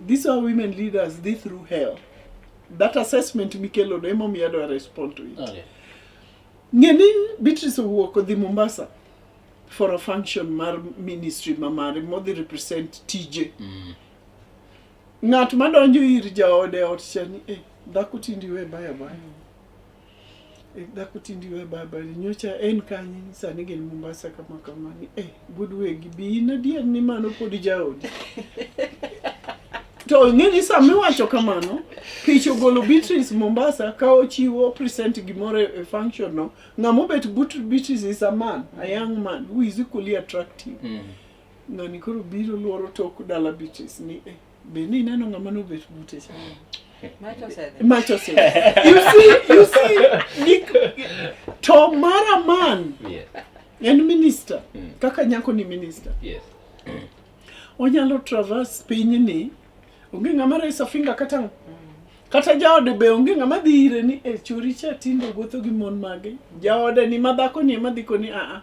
Speaker 7: these are women leaders, they through hell. That assessment mikelo no emomiyo adwa respond to it.
Speaker 2: Okay.
Speaker 7: Ng'e ni Beatrice owuok odhi Mombasa for a function mar ministry ma mare modhi represent tije. Ng'at madonjo ir jaode e ot cha ni eh, dhako tindi we baya baya. Eh, dhako tindi we baya baya. Nyocha en kanye sani gin Mombasa kama kama ni eh, good wegi bi in adier ni mano pod jaodi. To ing'e ni sama iwacho kamano, pich ogolo Beatrice Mombasa ka ochiwo present gimoro e function no, ng'ama obet but Beatrice is a man, a young man who is equally attractive. Ng'ani koro biro luoro tok dala Beatrice ni eh, be ni ineno ng'ama nobet bute cha?
Speaker 6: Macho osedhi.
Speaker 7: Macho osedhi. You see, you see, gik, to mara man
Speaker 2: Yes.
Speaker 7: en minister kaka nyako ni minister
Speaker 2: Yes.
Speaker 7: onyalo traverse pinyni onge ng'ama raise a finger kata ang'o. Kata jaode be onge ng'ama dhi ire ni e churi cha tinde wuotho gi mon mage. Jaode ni madhako ni ema dhi koni a a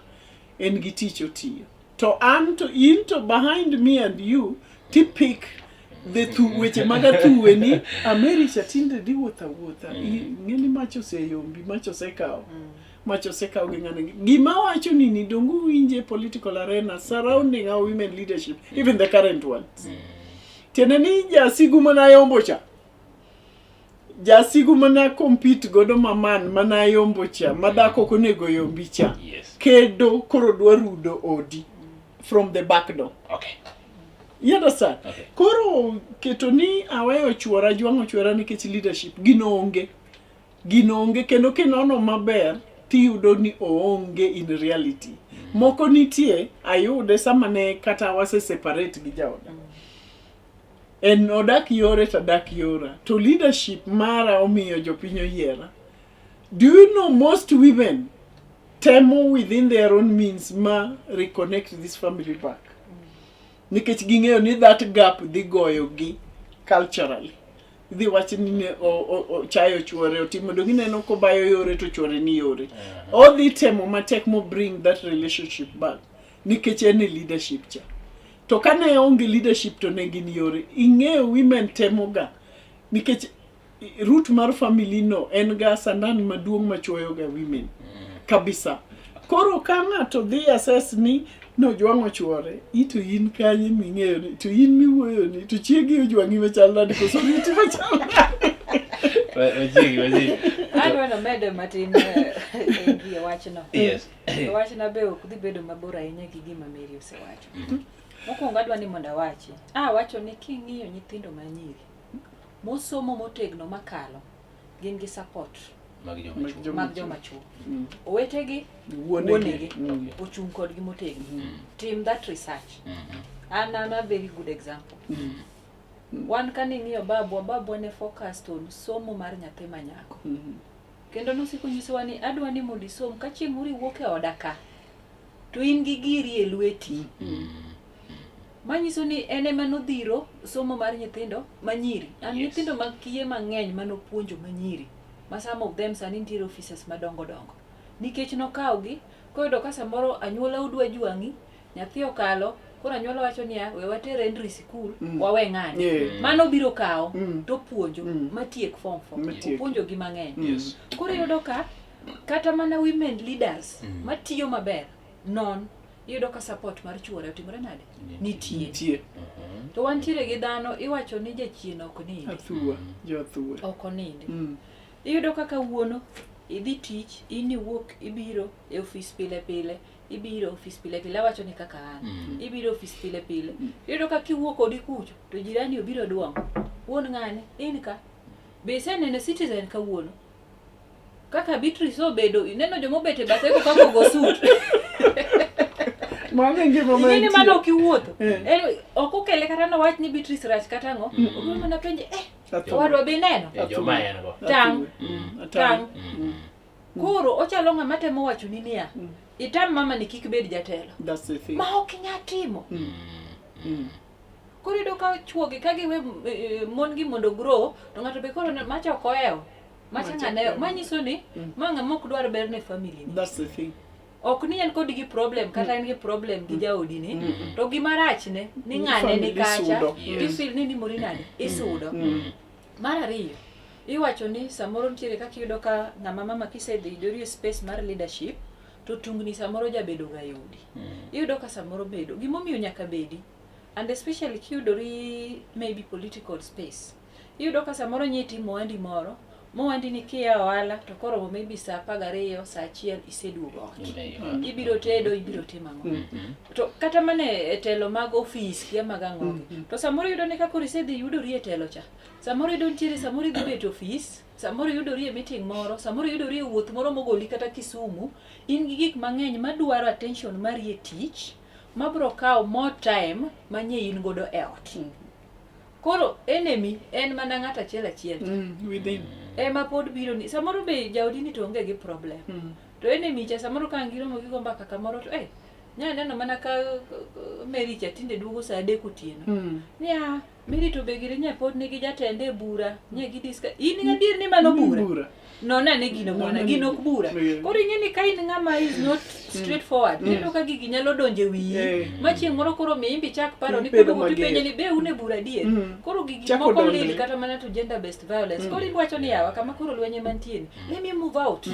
Speaker 7: en gi tich otiyo. To an to in to behind me and you ti pick the thu weche mag athuwe ni America tinde dhi wuotho awuotha. Ing'e ni mach oseyombi, mach osekawo. Mach osekawo gi ng'ane. Gima wacho ni ni donge uwinje political arena surrounding our women leadership, even the current ones. Tiende ni jasigu mana yombo cha. Jasigu mana compete godo maman mana yombo cha, ma dhako ok onego yombi cha.
Speaker 2: Yes.
Speaker 7: Kedo koro dwa rudo odi from the back door.
Speaker 2: Okay.
Speaker 7: You understand?
Speaker 2: Okay.
Speaker 7: Koro keto ni aweyo chuora jwang'o chuora nikech leadership gino onge. Gino onge kendo kinono maber tiyudo ni oonge in reality. Moko nitie ayude sama ne kata wase separate gi jaoda. En odak yore to adak yora. To leadership mara omiyo jopiny oyiera. Do you know most women temo within their own means ma reconnect this family back? Nikech ging'eyo ni that gap dhi goyo gi culturally. Idhi wach ni ne ochayo chuore otimo dong ineno kobayo yore to chuore ni yore. Odhi temo matek mo bring that relationship back nikech en e leadership cha. To kane onge leadership to ne gin yore. Ing'eyo women temo ga nikech root mar family no en ga sandan maduong' machuoyo ga women kabisa. Koro ka ng'ato dhi assess ni nojwang'o chuore, ito in kanye ming'eyo ni to in miwuoyo ni to chiegi ojwang'i machal nade koso riti machal nade?
Speaker 2: Wachiegni, wachiegni.
Speaker 6: Adwa nomedo matin e wiye wachno.
Speaker 2: Yes.
Speaker 6: To wachna be ok dhi bedo mabor ahinya gi gima Mary osewacho. Mokwongo adwa ni mondo awachi. Awacho ni king'iyo nyithindo manyiri mosomo motegno makalo gin gi support
Speaker 2: Mag joma
Speaker 7: Mag
Speaker 2: chwo.
Speaker 7: joma
Speaker 6: mag joma chwo. Owetegi,
Speaker 7: Wuonegi.
Speaker 6: wuonegi ochung' kodgi motegno. Tim that research. An am a very good example. Wan kane ing'iyo babwa, babwa ne focused on somo mar nyathi manyako. Kendo nosiko nyisowa ni adwa ni mondo isom ka chieng' moro iwuok e oda ka to in gi giri e lweti. Manyiso ni en ema nodhiro somo mar nyithindo manyiri. An
Speaker 2: Yes.
Speaker 6: nyithindo mag kiye mang'eny manopuonjo manyiri ma some of them sani nitiere offices madongo dongo. Nikech nokawogi koyudo ka samoro anyuola udwa jwang'i, nyathi okalo, koro anyuola wacho niya we water Henry sikul wawe ng'ane.
Speaker 7: Yeah.
Speaker 6: Mano biro kawo
Speaker 7: Mm.
Speaker 6: topuonjo matiek form 4.
Speaker 7: Matiek.
Speaker 6: Opuonjo gi mang'eny.
Speaker 2: Yes.
Speaker 6: Koro iyudo ka kata mana women leaders matiyo maber non iyudo ka support mar chuore otimore nade? Nitie.
Speaker 7: Nitie.
Speaker 6: To wantiere gi dhano iwacho ni jachien ok nindi.
Speaker 7: Athuwa, jo athuwa.
Speaker 6: Ok onindi. Iyudo kaka wuono idhi tich, in iwuok ibiro e ofis pile pile, ibiro ofis pile pile, awacho ni kaka an. Ibiro ofis pile pile. Iyudo ka kiwuok odi kucho to jirani obiro duong'o. Wuon ng'ane, in ka. Be iseneno Citizen kawuono? Kaka Beatrice obedo, ineno joma obet e bathe go kaka ogo suit.
Speaker 7: Mano e ngima ma
Speaker 6: Ing'e ni mano
Speaker 7: entie.
Speaker 6: ok iwuotho.
Speaker 7: Eh.
Speaker 6: En ok okele kata nowach ni Beatrice rach kata ang'o. Obiro mana penje, eh,
Speaker 7: Athuwa.
Speaker 6: owadwa be ineno?
Speaker 2: Eh, Joma en go.
Speaker 6: Tang'.
Speaker 7: Atang'.
Speaker 6: Tang'. Koro ochalo ng'ama temo wacho ni niya, itam mama ni kik bed jatelo.
Speaker 7: That's the thing.
Speaker 6: Ma ok inyal timo. Koro iyudo ka chuogi ka giwe mon gi mondo grow, to ng'ato be koro macha ok ohewo. Macha
Speaker 7: Macha
Speaker 6: ng'ane,
Speaker 7: ok ohewo.
Speaker 6: manyiso ni ma ng'ama ok dwar ber ne family ni.
Speaker 7: That's the thing.
Speaker 6: Ok ni en kod gi problem kata en gi problem gi jaodi ni, to gima rachne ni ng'ane ni
Speaker 7: Family
Speaker 6: kacha,
Speaker 7: sudo.
Speaker 2: Yes.
Speaker 6: tifeel ni nimori nade, isudo. Mar ariyo, iwacho ni samoro nitiere kaka iyudo ka ng'ama mama kisedhi idori e space mar leadership, to tungni samoro jabedo ga e odi. Iyudo ka samoro bedo, gimomiyo nyaka bedi, and especially kiyudori maybe political space. Iyudo ka samoro nyi itimo ohandi moro, mowandi ni kiya ohala to koromo maybe saa 12, saa 1 iseduogo ot. Ibiro tedo, ibiro timo ang'o. To kata mana e telo mag ofis kia mag ang'o gi. To samoro iyudo ni ka koro isedhi yudori e telo cha, samoro iyudo nitiere samoro idhi bet e ofis, samoro iyudori e meeting moro, samoro iyudori e wuoth moro mogoli kata Kisumu, in gi gik mang'eny madwaro attention mari e tich, mabiro kawo more time manye in godo e ot. Koro enemy en mana ng'ato achiel achiel cha.
Speaker 7: Within.
Speaker 6: Ema pod biro ni samoro be jaodi ni to onge gi problem. To enemy cha samoro ka ang' giromo gigo mbaka kamoro to eh nya neno mana ka Mary cha tinde duogo saa 3 otieno. Niya, Mary to be gire nya pod nigi jatende e bura, nya gidiska. In gadier ni mano bura?
Speaker 7: Bura.
Speaker 6: Non ane gino bwana,
Speaker 7: Non ane
Speaker 6: gino ok bura.
Speaker 7: Yeah.
Speaker 6: Koro ing'e ni ka in ng'ama is not straightforward, iyudo ka gigi nyalo donjo e wiyi. Ma chieng' moro koro miyi imbe ichak paro ni
Speaker 7: Ibedo
Speaker 6: koro
Speaker 7: mager.
Speaker 6: tipenje ni be un e bura adier. Koro gigi
Speaker 7: Chako
Speaker 6: moko
Speaker 7: donjre.
Speaker 6: lead kata mana to gender based violence. Koro iwacho ni yawa kama koro lweny ema nitie ni, let me move out.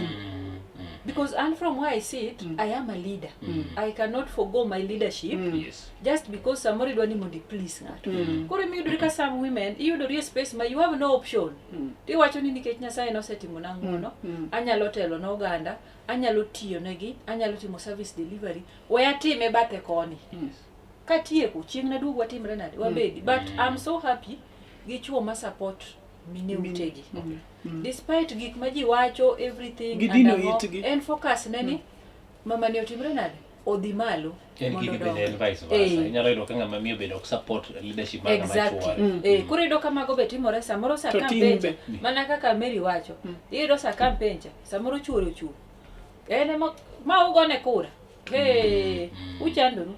Speaker 6: Because and from where I sit, I am a leader. I cannot forgo my leadership just because samoro idwa ni mondo i please ng'ato. Koro iyudori ka some women, iyudori e space ma you have no option. Tiwacho ni nikech Nyasaye nosetimona ng'wono, anyalo telo ne oganda, anyalo tiyo negi, anyalo timo service delivery, we atime bathe koni. Katieko, chieng' naduog watimre nade, wabedi. But I'm so happy gi chuo ma support mine utegi. Despite gik ma ji wacho, everything, and
Speaker 7: Gidino
Speaker 6: ang'o,
Speaker 7: itgi.
Speaker 6: en focus ne ni, mama ni otimre nade, odhi malo.
Speaker 2: En
Speaker 6: mondo
Speaker 2: gini bende
Speaker 6: odongi.
Speaker 2: en vice versa. Inyalo yudo ka ng'ama miyo bende ok support leadership mar ng'ama chuore.
Speaker 6: Koro iyudo ka mago be timore samoro sa
Speaker 7: To tin
Speaker 6: campaign cha,
Speaker 7: be.
Speaker 6: mana kaka Mary wacho. Iyudo sa campaign cha, samoro chuore ochung'. En ema ma ugone kura. Hey, uchandoru.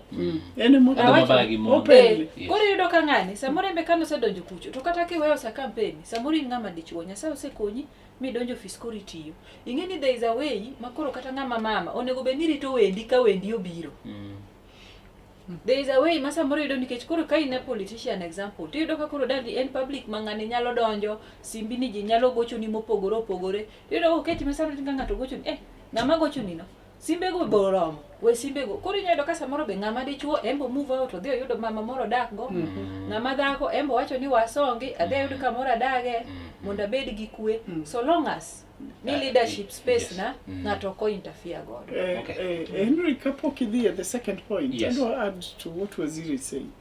Speaker 7: En ema
Speaker 6: Awacho-
Speaker 2: Odhi mabagi mondo.
Speaker 7: Openly.
Speaker 6: Koro iyudo ka ng'ani samoro en be kane osedonjo kucho to kata kiweyo sa campaign samoro in ng'ama dichuo Nyasaye osekonyi midonjo ofis koro itiyo. Ing'e ni there is a way ma koro kata ng'ama mama onego bed ni rito wendi ka wendi obiro. There is a way ma samoro iyudo nikech koro ka in a politician example to iyudo ka koro dadi en public ma ng'ani nyalo donjo simbi ni ji nyalo gochoni mopogore opogore. Iyudo ka oketi ma samoro ka ng'ato gochoni ng'ama gochoni no simbego be oromo we simbego koro inyalo yudo ka samoro be ng'ama dichuo en bo move out odhi oyudo mama moro odak go ng'ama dhako en bo wacho ni wasongi adhi ayud kamoro adage mondo abed gi kwe so long as ni leadership space na ng'ato ok interfere godo.
Speaker 7: Henry, kapok idhi at the second point, adwa add to what Waziri is saying.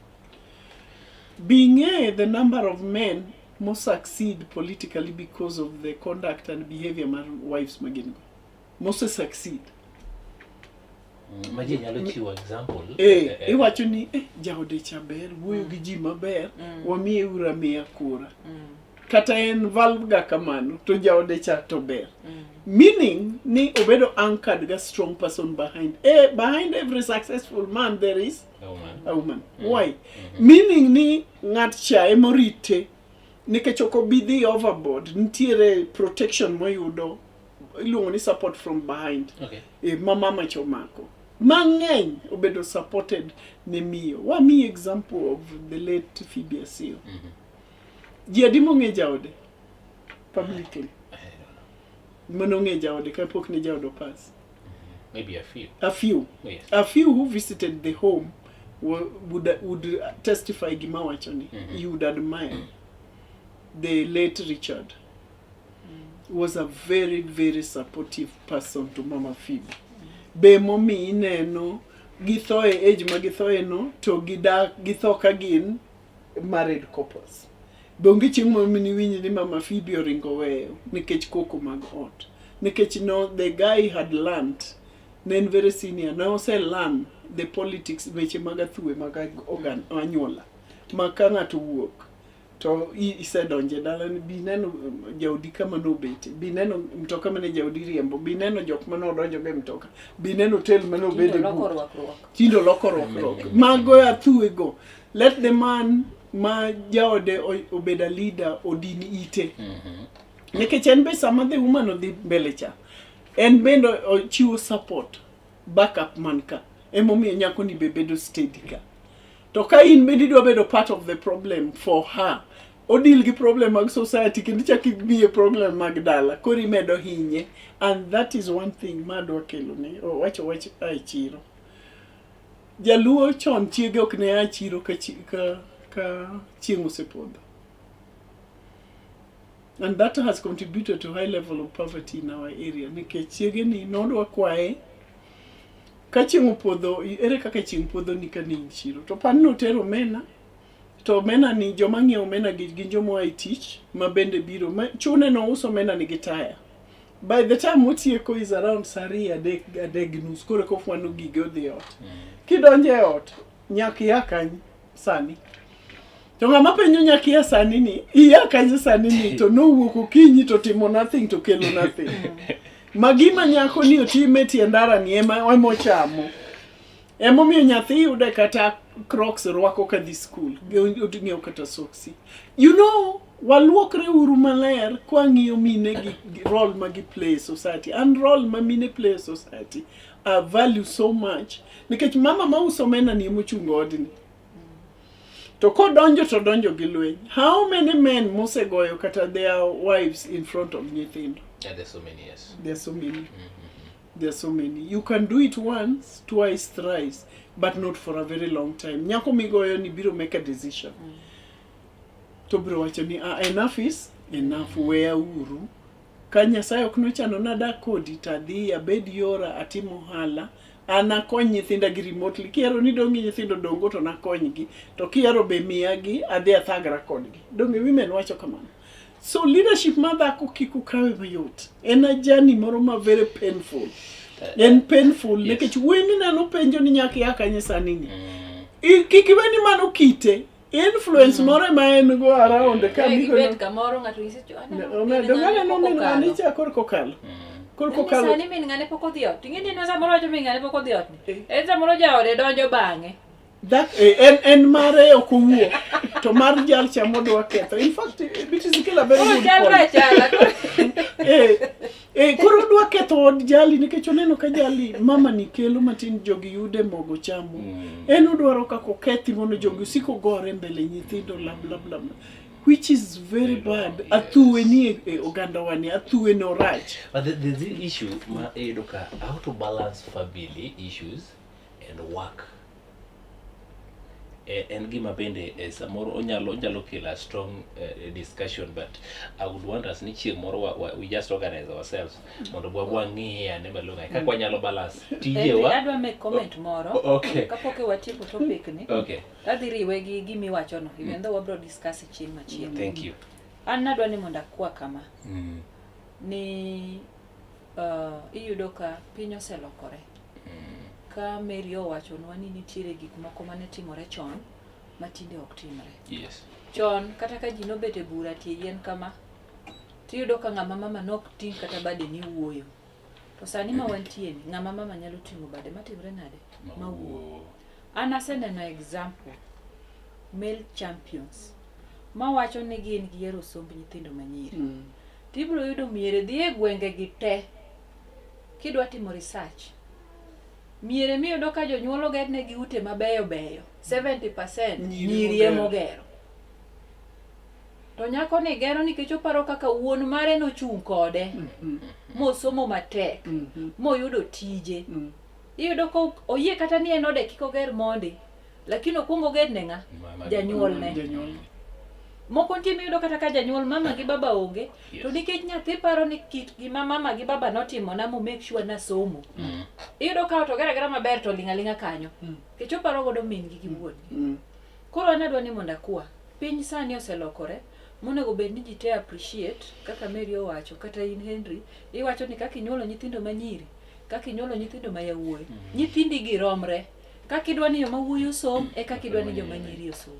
Speaker 7: Bing'e the number of men mo succeed politically because of the conduct and behavior mar wives ma gin go. Mose succeed.
Speaker 2: Ma ji nyalo chiwo example.
Speaker 7: Iwacho ni jaode cha ber, wuoyo gi ji maber, wamiye ura miya kura. Kata en valve ga kamano, to jaode cha to ber. Meaning ni obedo anchored ga strong person behind. Behind every successful man there is
Speaker 2: A woman.
Speaker 7: A woman. Why? Meaning ni ng'at cha emorite nikech ok obi dhi overboard, nitiere protection moyudo iluongo ni support from behind. Ma mama cha omako. Mang'eny obedo supported ne miyo. Wamiyi example of the late Phoebe Asiyo. Ji adi mong'e jaode publicly? Mano ng'e jaode kapok ne jaode opas.
Speaker 2: Maybe a few.
Speaker 7: A few.
Speaker 2: Yes.
Speaker 7: A few who visited the home would testify gima wacho ni. You would admire. The late Richard was a very, very supportive person to Mama Phoebe. Be momi ineno githo e age ma githoe no to gidak githo ka gin married couples. Be onge chieng' moro miniwinj ni Mama Phoebe oringo weyo nikech koko mag ot. Nikech no the guy had learnt, ne en very senior, ne ose learn the politics weche mag athuwe mag organ anyuola. Ma ka ng'ato wuok to isedonjo e dalani, bi neno jaodi kama nobete, bi neno mtoka mane jaodi riembo, bi neno jok mane odonjo go e mtoka, bi neno hotel mane obede
Speaker 6: Tindo loko
Speaker 7: book.
Speaker 6: rwakruok.
Speaker 7: Tindo loko rwakruok. Mago athuwe go. Let the man ma jaode obed a leader odin ite. Nikech en be sama the woman odhi mbele cha, en bende ochiwo support, backup man ka. Emomiyo nyako ni be bedo steady ka. To ka in bende idwa bedo part of the problem for her, odil gi problem mag society kendo ichak imiye problem mag dala, koro imedo hinye. And that is one thing ma adwa kelo ni, owacho wach a e chiro. Jaluo chon chiege ok ne a chiro ka chieng' osepodho. And that has contributed to high level of poverty in our area. Nikech chiege ni nodwa kwaye, ka chieng' opodho, ere kaka chieng' podho ni ka ni in chiro? To pan notero omena, to omena ni joma ng'iewo omena gi gin joma oa e tich ma bende biro. Ma, chune nouso omena ni gi taya. By the time otieko is around saa ariyo, adek gi nus, koro eka ofwano gige odhi e ot. Kidonjo e ot, nyaka ia kanyo sani. To ng'ama penjo nyakia sani ni, iya kanye sani ni, to nowuok okinyi to timo nothing to kelo nothing. Ma gima nyako ni otime tie ndara ni ema emochamo. Emomiyo nyathi yude kata crocs rwako kadhi school, ong'iewo kata soksi. You know, waluokre uru maler kwang'iyo mine gi, gi role ma gi play e society. And role ma mine play e society I value so much. Nikech mama mauso omena ni emochungo odni. To kodonjo to donjo gi lweny. How many men mosegoyo kata their wives in front of nyithindo?
Speaker 2: Yeah, there's so many, yes.
Speaker 7: There are so many. There are so many. You can do it once, twice, thrice, but not for a very long time. Nyako migoyo ni biro make a decision. To biro wacho ni ah, enough is enough, weya uru. Ka Nyasaye ok nochano nadak kodi to adhi abed yora atim ohala an akony nyithinda gi remotely kihero ni dong' gi nyithindo dongo to nakonygi to kihero be miyagi adhi athagra kodgi donge women wacho kamano so leadership ma dhako kik ukawe mayot en a journey moro ma very painful en painful
Speaker 2: Yes.
Speaker 7: nikech wuoyi mineno penjo ni nyaka ia kanye sani ni kik iwe ni mano kite influence moro ema en go around ka
Speaker 6: Ka
Speaker 7: migono
Speaker 6: ibet kamoro ng'ato nyisi "Cho, aneno min
Speaker 7: donge
Speaker 6: ng'ane
Speaker 7: aneno
Speaker 6: pok
Speaker 7: min
Speaker 6: okalo."
Speaker 7: ng'ani cha koro kokalo koro
Speaker 6: Ni
Speaker 7: kokalo
Speaker 6: sani min ng'ane pok odhi ot. Ing'e ni en samoro wacho min ng'ane pok odhi ot ni.
Speaker 7: Eh.
Speaker 6: En samoro jaode donjo bang'e.
Speaker 7: That, en, en mare ok owuo to mar jal cha modwa ketho in fact Beatrice ikelo a very
Speaker 6: Koro
Speaker 7: good
Speaker 6: chalre
Speaker 7: point
Speaker 6: achala.
Speaker 7: Koro odwa ketho od jali nikech oneno ka jali mama ni kelo matin jogi yude mogo chamo en odwaro kaka okethi mondo jogi osik ogore mbele nyithindo bla bla bla bla. which is very bad
Speaker 2: Yes.
Speaker 7: athuwe ni e, e oganda wani athuwe no rach
Speaker 2: But the issue ma iyudo ka how to balance family issues and work en gima bende samoro onyalo onyalo kelo a strong discussion but I would want us ni chieng' moro we just organize ourselves mondo wang'iye ane malong'o kaka wanyalo balance tijewa.
Speaker 6: Adwa make comment moro.
Speaker 2: Okay.
Speaker 6: Kapok watieko topic ni.
Speaker 2: Okay.
Speaker 6: Adhi riwe gi gimiwachono even though wabro discuss chieng' machielo.
Speaker 2: Thank you.
Speaker 6: An nadwa ni mondo akwa kama. Ni iyudo ka piny oselokore. Ka Mary owachonwa ni nitiere gik moko mane timore chon ma tinde ok timre.
Speaker 2: Yes.
Speaker 6: Chon kata ka ji nobet e bura tie yien kama, tiyudo ka ng'ama mama nok ting' kata bade ni wuoyo. To sani ma wantie ni, ng'ama mama nyalo ting'o bade matimre nade? Ma wuo. An aseneno example male champions mawacho ni gin gihero somb nyithindo manyiri. Tibiro yudo miere dhi e gwenge gi te kidwa timo research. Miere miyudo ka jonyuol ogernegi ute mabeyo beyo 70% nyiri emogero. To nyako ni gero nikech oparo kaka wuon mare nochung' kode mosomo matek moyudo tije. Iyudo ka oyie kata ni en ode kik oger mondi, lakini okwongo oger ne ng'a? Janyuolne.
Speaker 7: Janyuolne.
Speaker 6: Moko nitie miyudo kata ka janyuol mama gi baba onge, to nikech nyathi paro ni kit gima mama gi baba notimona mo make sure nasomo. Iyudo ka ot oger agera maber to ling' aling'a kanyo. Nikech oparo godo min gi gi wuon gi. Koro an adwa ni mondo akwa, piny sani oselokore, monego bed ni ji te appreciate kaka Mary owacho, kata in Henry, iwacho ni kaka inyuolo nyithindo manyiri, kaka inyuolo nyithindo ma yawuoyi, nyithindi gi romre. Kaka idwa ni joma wuoyi osom, e kaka idwa ni joma nyiri osom.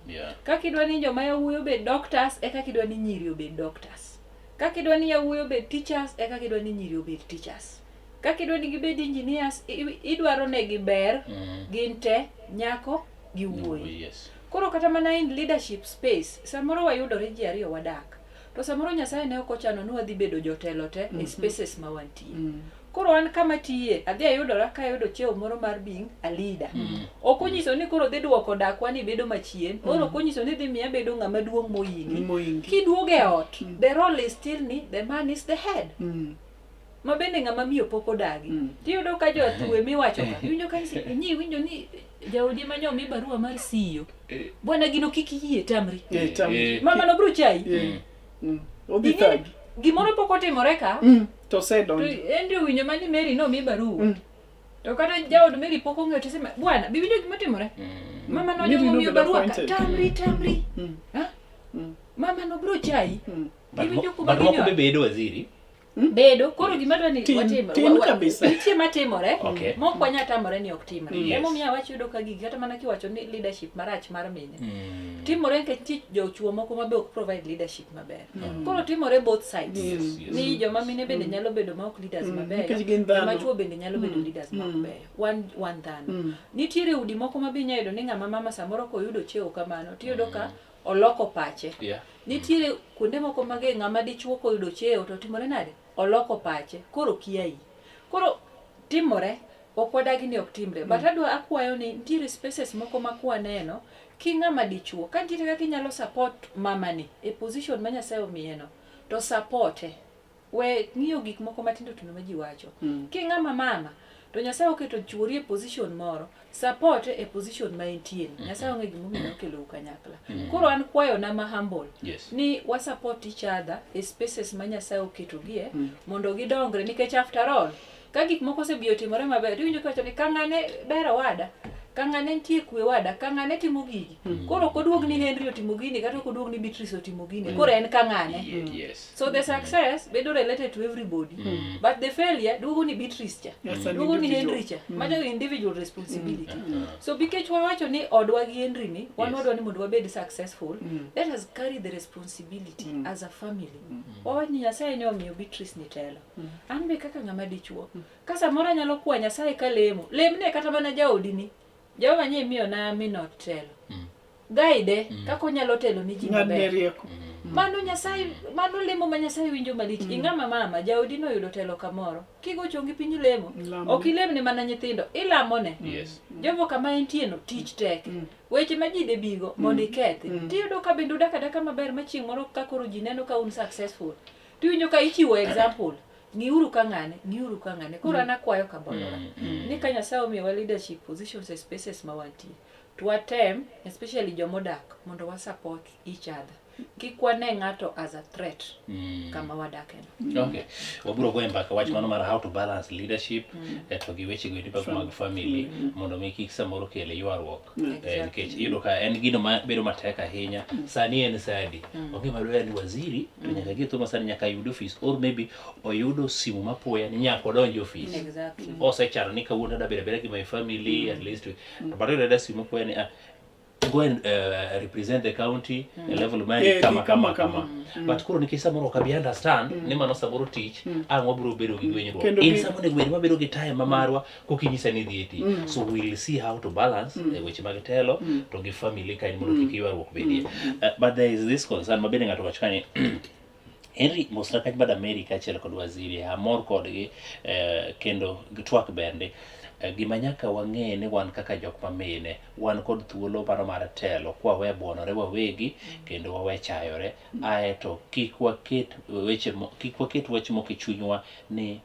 Speaker 6: Kaka idwa ni joma yawuoyi obed doctors, e kaka idwa ni nyiri obed doctors. Kaka idwa ni yawuoyi obed teachers, e kaka idwa ni nyiri obed teachers. Kaka idwa ni gibed engineers, idwaro negi ber, gin te, nyako gi wuoyi.
Speaker 2: Yes.
Speaker 6: Koro kata mana in leadership space, samoro wayudore ji ariyo wadak. To samoro Nyasaye ne ok ochano ni wadhi bedo jotelo te e spaces ma wantie. Koro an kama tiye, adhi ayudora ka ayudo cheo moro mar being a leader. Ok onyiso ni koro dhi duoko dakwa ni bedo machien, koro ok onyiso ni dhi miya bedo ng'ama duong' mohingi.
Speaker 7: Mohingi.
Speaker 6: Kiduogo e ot, the role is still ni the man is the head. Ma bende ng'ama miyo pok odagi. Tiyudo ka joathuwe miwacho ka, iwinjo ka nyi winjo ni jaodi ma nyomi barua mar siyo. Bwana gino kik iyie tamri.
Speaker 7: Tamri.
Speaker 6: Mama no biro chayi.
Speaker 7: Odhi
Speaker 6: Ing'e
Speaker 7: thagi.
Speaker 6: Gimoro pok otimore ka.
Speaker 7: To osedonjo.
Speaker 6: To Henry owinjo mani Mary nomi barua. To kata jaod Mary pok ong'eyo to sema bwana bi winjo gima otimore. Mama no
Speaker 7: Mary
Speaker 6: omiyo
Speaker 7: nobedo
Speaker 6: barua ka
Speaker 7: appointed.
Speaker 6: tamri tamri. Ha? Mama no biro chayi. Iwinjo kuma
Speaker 2: But moko
Speaker 6: gini
Speaker 2: be bedo waziri.
Speaker 6: Bedo koro gima dwa ni
Speaker 7: Tin-
Speaker 6: watim
Speaker 7: tin kabisa.
Speaker 6: nitie matimore
Speaker 2: Okay.
Speaker 6: mok wanyal tamore ni ok timre.
Speaker 2: Yes.
Speaker 6: Emomiyo awacho yudo ka gigi kata mana kiwacho ni leadership marach mar mine
Speaker 2: Mm.
Speaker 6: timore nikech nitie jochuo moko ma be ok provide leadership maber. Koro timore both sides.
Speaker 2: Yes, yes.
Speaker 6: Ni joma mine bende nyalo bedo ma ok leaders mabeyo.
Speaker 7: Nikech gin dhano.
Speaker 6: Joma chuo bende nyalo bedo leaders ma ok beyo. Wan dhano. Nitiere udi moko ma be inyalo yudo ni ng'ama mama samoro koyudo cheo kamano tiyudo ka oloko pache.
Speaker 2: Yeah.
Speaker 6: Nitiere kuonde moko mage ng'ama dichuo koyudo cheo to timore nade? Oloko pache. Koro kiayi. Koro timore ok wadagi ni ok timre. But adwa akwayo ni nitiere spaces moko ma kwaneno ki ng'ama dichuo ka nitiere kaka inyalo support mamani e position ma Nyasaye omiyeno to supporte. We ng'iyo gik moko matindo tindo ma ji wacho. Ki ng'ama mama to Nyasaye oketo chuori e position moro, support e position ma entie. Nyasaye ong'e gimomiyo nokelou kanyakla. Koro an kwayona ma humble
Speaker 2: Yes.
Speaker 6: ni wa support each other e spaces ma Nyasaye oketogie mondo gidongre nikech after all ka gik moko osebiyo timore maber tiwinjo kiwacho ni ka ng'ane ber owada ka ng'ane nitie kwe wada ka ng'ane timo gigi koro ok oduog ni Henry otimo gini kata ok oduog ni Beatrice otimo gini koro en ka ng'ane.
Speaker 2: Yeah, yes.
Speaker 6: So the success bedo related to everybody but the failure duogo ni Beatrice cha
Speaker 7: Yes, an
Speaker 6: duogo ni
Speaker 7: individual.
Speaker 6: Henry cha majo individual responsibility. So nikech wawacho ni odwa gi Henry ni wan
Speaker 2: Yes.
Speaker 6: wadwa ni mondo wabed successful let us carry the responsibility as a family. Wawach ni Nyasaye ne omiyo Beatrice ni telo an be kaka ng'ama dichuo ka samoro anyalo kwa Nyasaye kalemo lemne kata mana jaodi ni Jehova nye miyo na minot telo guide kaka onyalo telo ni ji
Speaker 7: Ng'adne
Speaker 6: maber.
Speaker 7: rieko.
Speaker 6: Mano Nyasaye mano lemo ma Nyasaye winjo malich. Ing'ama mama jaodi noyudo telo kamoro kigo chongi piny lemo
Speaker 7: Lamo.
Speaker 6: ok ilemne mana nyithindo ilamone.
Speaker 2: Yes.
Speaker 6: Jogo kama entie no tich tek weche ma ji debigo mondo ikethi tiyudo ka bende udak adaka maber ma chieng' moro ka koro ji neno ka un successful tiwinjo ka ichiwo example ng'iuru ka ng'ane ng'iuru ka ng'ane koro an akwayo kabolora ni ka Nyasaye omiyowa leadership positions e spaces ma wantie to watem especially jomodak mondo wa support each other kik wane ng'ato as a threat kama wadakeno.
Speaker 2: Okay. Wabiro goyo mbaka wach mano mar how to balance leadership to gi weche go eki mag family mondo mi kik samoro kel ywaruok.
Speaker 6: Exactly.
Speaker 2: Nikech iyudo ka en gino ma bedo matek ahinya. Sani en sadi. Onge madwaro ni waziri to nyaka gi thuolo sani nyaka yud office or maybe oyudo simu mapoya ni nyaka odonj e office.
Speaker 6: Exactly.
Speaker 2: Osechano ni kawuono adwa bedo abeda gi my family at least. To but oyudo ada simu mapoya ni ah, go and represent the county mm. level mari
Speaker 7: Yeah,
Speaker 2: kama
Speaker 7: dhi
Speaker 2: kama
Speaker 7: kama,
Speaker 2: kama but koro nikech samoro ok abi understand ni mano samoro tich ang' wabiro bedo gi gwenyruok
Speaker 7: Kendo
Speaker 2: in
Speaker 7: gi-
Speaker 2: sama onego bed ni wabedo gi time ma marwa kokinyisa ni idhi e tich so we'll see how to balance weche mag telo to gi family ka en mondo kik ywaruok bedie. But there is this concern ma bende ng'ato wacho ka ni Henry mosna kach bad Mary kaachiel kod waziri amor kodgi kendo twak bende. Gima nyaka wang'e ni wan kaka jok ma mine wan kod thuolo mano mar telo kwa we buonore wawegi kendo wawe chayore aeto kik waket weche kik waket wach moko e chunywa ni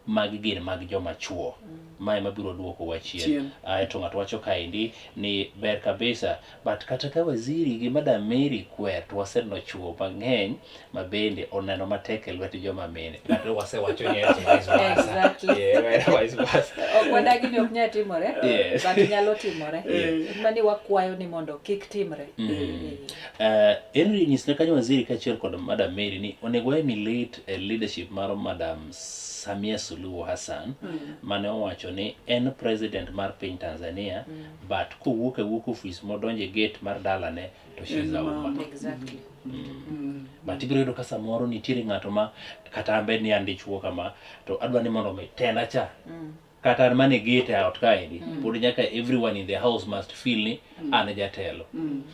Speaker 2: magi gin mag joma chuo mae mabiro duokowa chien.
Speaker 7: Chien.
Speaker 2: Aeto ng'ato wacho kaendi ni ber kabisa but kata ka waziri gi madam Mary kwer to waseneno chuo mang'eny ma bende oneno matek e lwet joma mine but wasewacho ni en vice versa.
Speaker 6: Exactly.
Speaker 2: Yeah, vice versa.
Speaker 6: Ok wadagi ni ok nyal timore
Speaker 2: Yes.
Speaker 6: but nyalo timore.
Speaker 7: Yeah.
Speaker 6: Mani wakwayo ni mondo kik timre.
Speaker 2: Henry nyisne kanyo waziri kaachiel kod madam Mary ni onego wa emulate leadership mar madam Samia Suluhu Hassan mane owacho ni en president mar piny Tanzania but kowuok e wuok ofis modonjo e gate mar dalane to she's a woman.
Speaker 6: Exactly.
Speaker 2: But ibiro yudo ka samoro nitiere ng'ato ma kata an bed ni an dichuo kama to adwa ni mondo mi tenda cha kata an mane gate e ot kaendi pod nyaka everyone in the house must feel ni an e jatelo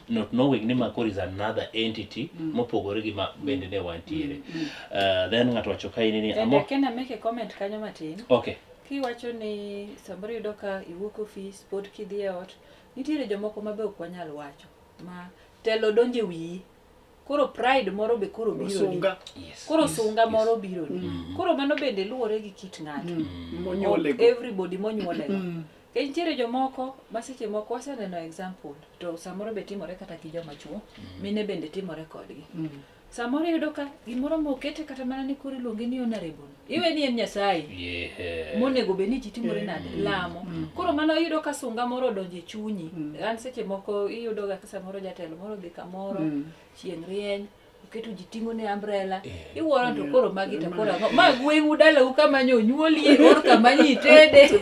Speaker 2: not knowing ni ma koro is another entity mopogore gi ma bende ne wantiere. Then ng'ato wacho kaendi ni
Speaker 6: And
Speaker 2: amo
Speaker 6: I can make a comment kanyo matin.
Speaker 2: Okay.
Speaker 6: Kiwacho ni samoro iyudo ka iwuok ofis pod kidhi e ot nitiere jomoko ma be ok wanyal wacho ma telo donjo e wiyi koro pride moro be koro biro ni.
Speaker 7: Sunga.
Speaker 2: Yes.
Speaker 6: Koro
Speaker 2: yes,
Speaker 6: sunga
Speaker 2: yes.
Speaker 6: moro biro ni. Koro mano bende luwore gi kit ng'ato.
Speaker 7: Monyuolego.
Speaker 6: Ok everybody monyuolego. Nikech nitiere jomoko ma seche moko waseneno example to samoro be timore kata gi joma chuo mine bende timore kodgi. Samoro iyudo ka gimoro mokete kata mana ni koro iluonge ni honorable iwe ni en Nyasaye
Speaker 2: Yeah.
Speaker 6: monego bed ni ji timore nade lamo. Koro mano iyudo ka sunga moro odonjo e chunyi. An seche moko iyudo ga ka samoro jatelo moro odhi kamoro chieng' rieny Oketo ji ting'o ne umbrella. Iwuoro to koro magi to koro ang'o? Ma gweng'u dalau kama nyonyuolie or kama nyitede.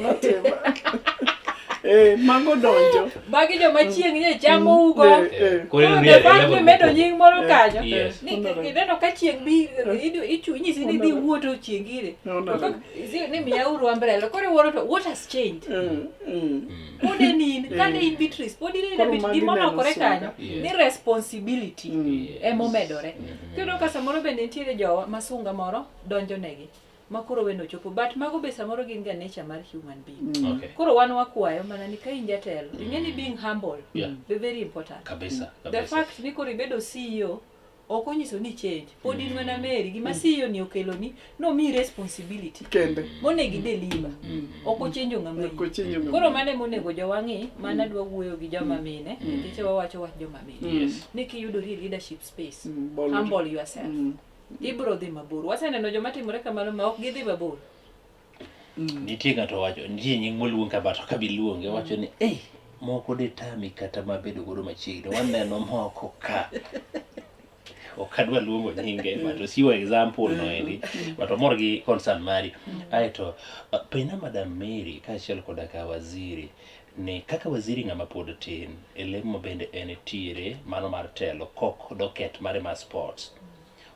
Speaker 7: Eh, mago donjo.
Speaker 6: Magi joma chieng' nye chamo ugo.
Speaker 7: Eh, eh.
Speaker 2: Koro
Speaker 6: Koro
Speaker 2: ineno ni
Speaker 6: the
Speaker 2: e
Speaker 6: fact
Speaker 2: level
Speaker 6: ni medo
Speaker 2: mokwongo.
Speaker 6: nying moro kanyo.
Speaker 2: Yes.
Speaker 6: Ni ineno ka chieng' bi inyisi ni dhi wuotho chieng' ire.
Speaker 7: Honore.
Speaker 6: To ka- ni miyauru umbrella. Koro iwuoro to what has changed?
Speaker 7: Mm, mm.
Speaker 6: Pod en in, kane in Beatrice, pod in
Speaker 7: Koro
Speaker 6: Beatrice,
Speaker 7: magi
Speaker 6: gima
Speaker 7: neno
Speaker 6: olokore
Speaker 7: sunga.
Speaker 6: kanyo
Speaker 2: Yes.
Speaker 6: ni responsibility
Speaker 2: Yes.
Speaker 6: emomedore. Kiyudo ka samoro bende nitiere jowa masunga moro donjo negi ma koro weno chopo but mago be samoro gin ga nature mar human being.
Speaker 2: Okay.
Speaker 6: Koro wan wakwayo mana ni ka in jatelo, ing'e ni being humble
Speaker 2: Yeah.
Speaker 6: be very important.
Speaker 2: Kabisa.
Speaker 6: The
Speaker 2: Kabisa.
Speaker 6: fact ni koro ibedo CEO ok onyiso ni change. Pod in mana Mary, gima CEO ni okeloni nomiyi responsibility
Speaker 7: Kende.
Speaker 6: monego ideliver. Ok ochenjo ng'ama
Speaker 7: Ok
Speaker 6: in.
Speaker 7: ochenjo ng'ama
Speaker 6: Koro
Speaker 7: in.
Speaker 6: mano emonego jowa ng'i, mano adwa wuoyo gi joma mine, nikech wawacho wach joma mine.
Speaker 2: Yes.
Speaker 6: Ni kiyudori e leadership space,
Speaker 7: Bolri.
Speaker 6: humble yourself. Ibro dhi mabor. Waseneno joma timore kamano ma ok gidhi mabor.
Speaker 2: Nitie ng'ato wacho, nitie nying moluong ka but ok abi luonge, wacho ni ei moko detami kata mabedo godo machiegni, waneno moko ka. Ok adwa luongo nyinge, but osiwo example no endi, but omor gi concern mari. Aeto, penja Madam Mary kaachiel koda ka waziri, ni kaka waziri ng'ama pod tin, e lemo bende en tiere mano mar telo kok doket mare mar sports.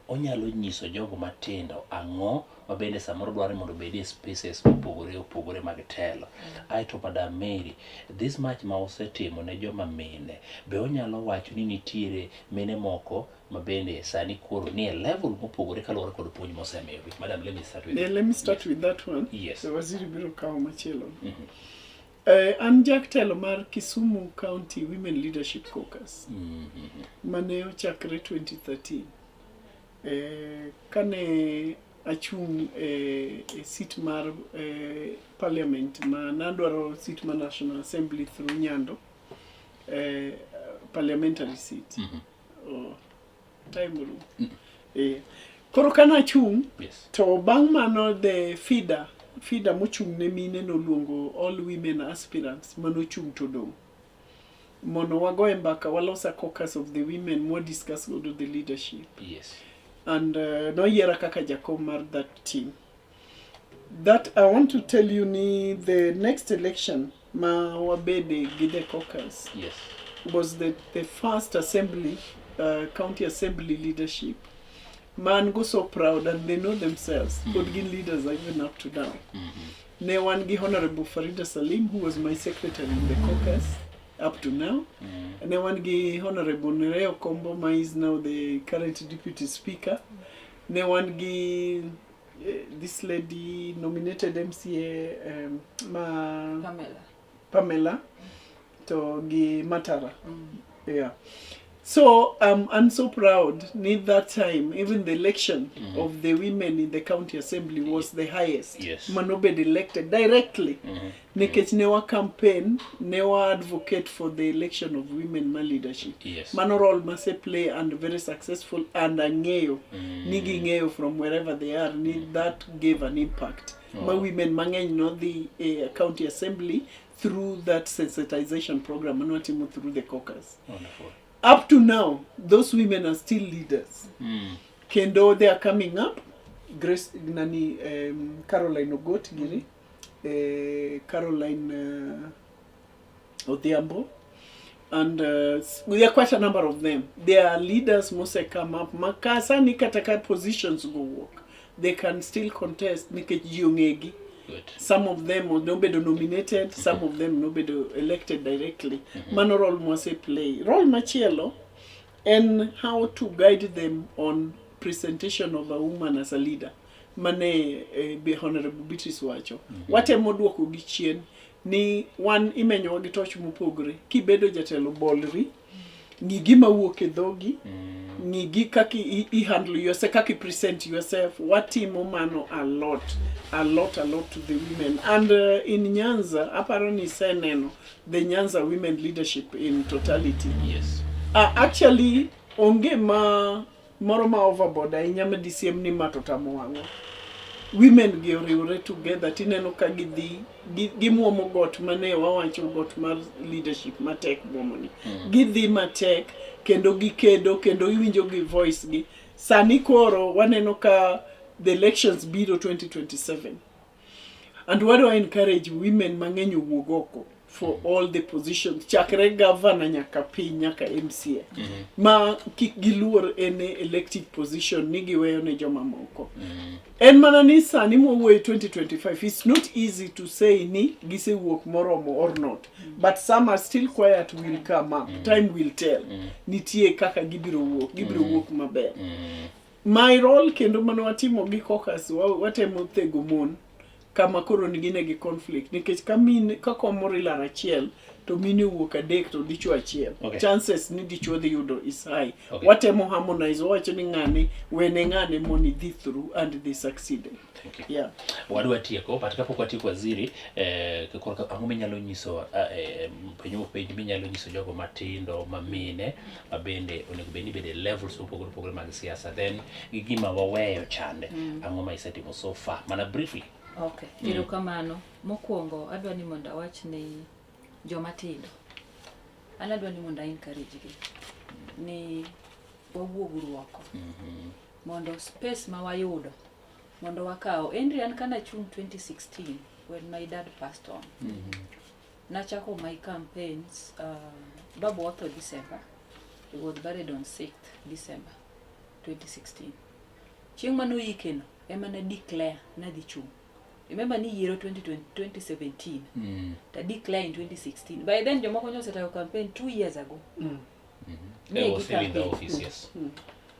Speaker 2: Onyalo nyiso jogo matindo ang'o ma bende samoro dwaro ni mondo obed e spaces mopogore opogore mag telo. Aeto Madam Mary, this much ma osetimo ne joma mine, be onyalo wacho ni nitiere mine moko ma bende sani koro nie level mopogore kaluwore kod puonj mosemiyogi. Madam, let me start with
Speaker 7: Yeah,
Speaker 2: you.
Speaker 7: let me start with that one.
Speaker 2: Yes.
Speaker 7: So waziri biro kawo machielo. An jatelo mar Kisumu County Women Leadership Caucus mane ochakre 2013. Kane achung' e seat mar parliament ma nadwaro seat mar National Assembly through Nyando, parliamentary seat. Oh, time orumo. Koro kane achung' to bang' mano the FIDA mochung' ne mine noluongo all women aspirants manochung' to dong' mondo wagoye mbaka walos a caucus of the women mwa discuss godo the leadership. And noyiera kaka jakom mar that team. That I want to tell you ni the next election ma wabede gi the caucus was the first assembly, county assembly leadership. Man go so proud and they know themselves. Pod gin leaders even up to now. Ne wan gi Honorable Farida Salim, who was my secretary in the caucus up to now. Ne wan gi Honorable Nereo Kombo, ma is now the current deputy speaker. Ne wan gi this lady nominated MCA ma
Speaker 6: Pamela.
Speaker 7: Pamela to gi Matara. Yeah. So I'm so proud. Need that time, even the election of the women in the county assembly was the highest. Manobed elected directly. Nikech ne wa campaign, ne wa advocate for the election of women ma leadership. Mano role mase play and very successful and ang'eyo. Nigi ng'eyo from wherever they are. Ni that gave an impact. Ma women mang'eny nodhi e county assembly through that sensitization program manwatimo through the caucus.
Speaker 2: Wonderful.
Speaker 7: Up to now, those women are still leaders. Kendo they are coming up. Grace Nani, Caroline Ogot giri, Caroline Odhiambo, and we are quite a number of them. They are leaders mose come up. Makasa ni kataka positions go work. They can still contest nikech ji ong'egi.
Speaker 2: Good.
Speaker 7: Some of them nobedo nominated, some of them nobedo elected directly. Mano role mwase play. Role machielo en how to guide them on presentation of a woman as a leader. Mane be Honorable Beatrice wacho. Watemo duoko gi chien ni wan imenyowa gi toch mopogore. Kibedo jatelo bolri, ng'i gima wuok e dhogi, ng'i gi kaka i handle yourself, kaka i present yourself. Watimo mano a lot, a lot, a lot to the women. And in Nyanza, aparo ni iseneno the Nyanza women leadership in totality. Actually, onge ma moro ma overboard ahinya ma DCM ni ma to tamo wang'wa. Women gi oriwre together tineno ka gidhi gimuomo got mane wawacho got mar leadership matek muomo ni. Gidhi matek kendo gikedo kendo iwinjo gi voice gi. Sani koro waneno ka the elections biro 2027 and wadwa encourage women mang'eny owuog oko for all the positions chakre governor nyaka piny nyaka MCA ma kik giluor any elective position ni giweyo ne jomamoko. En mana ni sani mwawuoye 2025 it's not easy to say ni gisewuok moromo or not, but some are still quiet, will come up, time will tell. Nitie kaka gibiro wuok, gibiro wuok maber. My role kendo mane watimo gi caucus, watemo thego mon kama koro gine gi conflict nikech ka min ka kom ilar achiel to mine owuok adek to dichuo achiel, chances ni dichuo dhi yudo is high. Watemo harmonize, wawacho ni ng'ane wene ng'ane mondo idhi through and they succeeded.
Speaker 2: Thank you.
Speaker 7: Yeah.
Speaker 2: Wadwa tieko, but kapok watieko, waziri, korka ang'o minyalo nyiso, penjo penj minyalo nyiso jogo matindo ma mine ma bende onego bed ni bede e levels mopogore opogore mag siasa, then gi gima waweyo chande, ang'o ma isetimo so far, mana briefly?
Speaker 6: Okay, erokamano. Mokwongo adwa ni mondo awach ni joma tindo, an adwa ni mondo a encourage gi ni wawuog oko mondo space ma wayudo mondo wakaw. Henry, an kana chung 2016 when my dad passed on, nachako my campaigns. Babu otho December, he was buried on 6th December 2016. Chieng' manoyikeno ema na declare nadhi chung'. Remember ni yiero 2020, 2017 ta declare in 2016. By then jomoko nyosetako campaign 2 years ago.
Speaker 2: They
Speaker 6: Ne
Speaker 2: were
Speaker 6: gi
Speaker 2: still in the
Speaker 6: campaign.
Speaker 2: office, yes.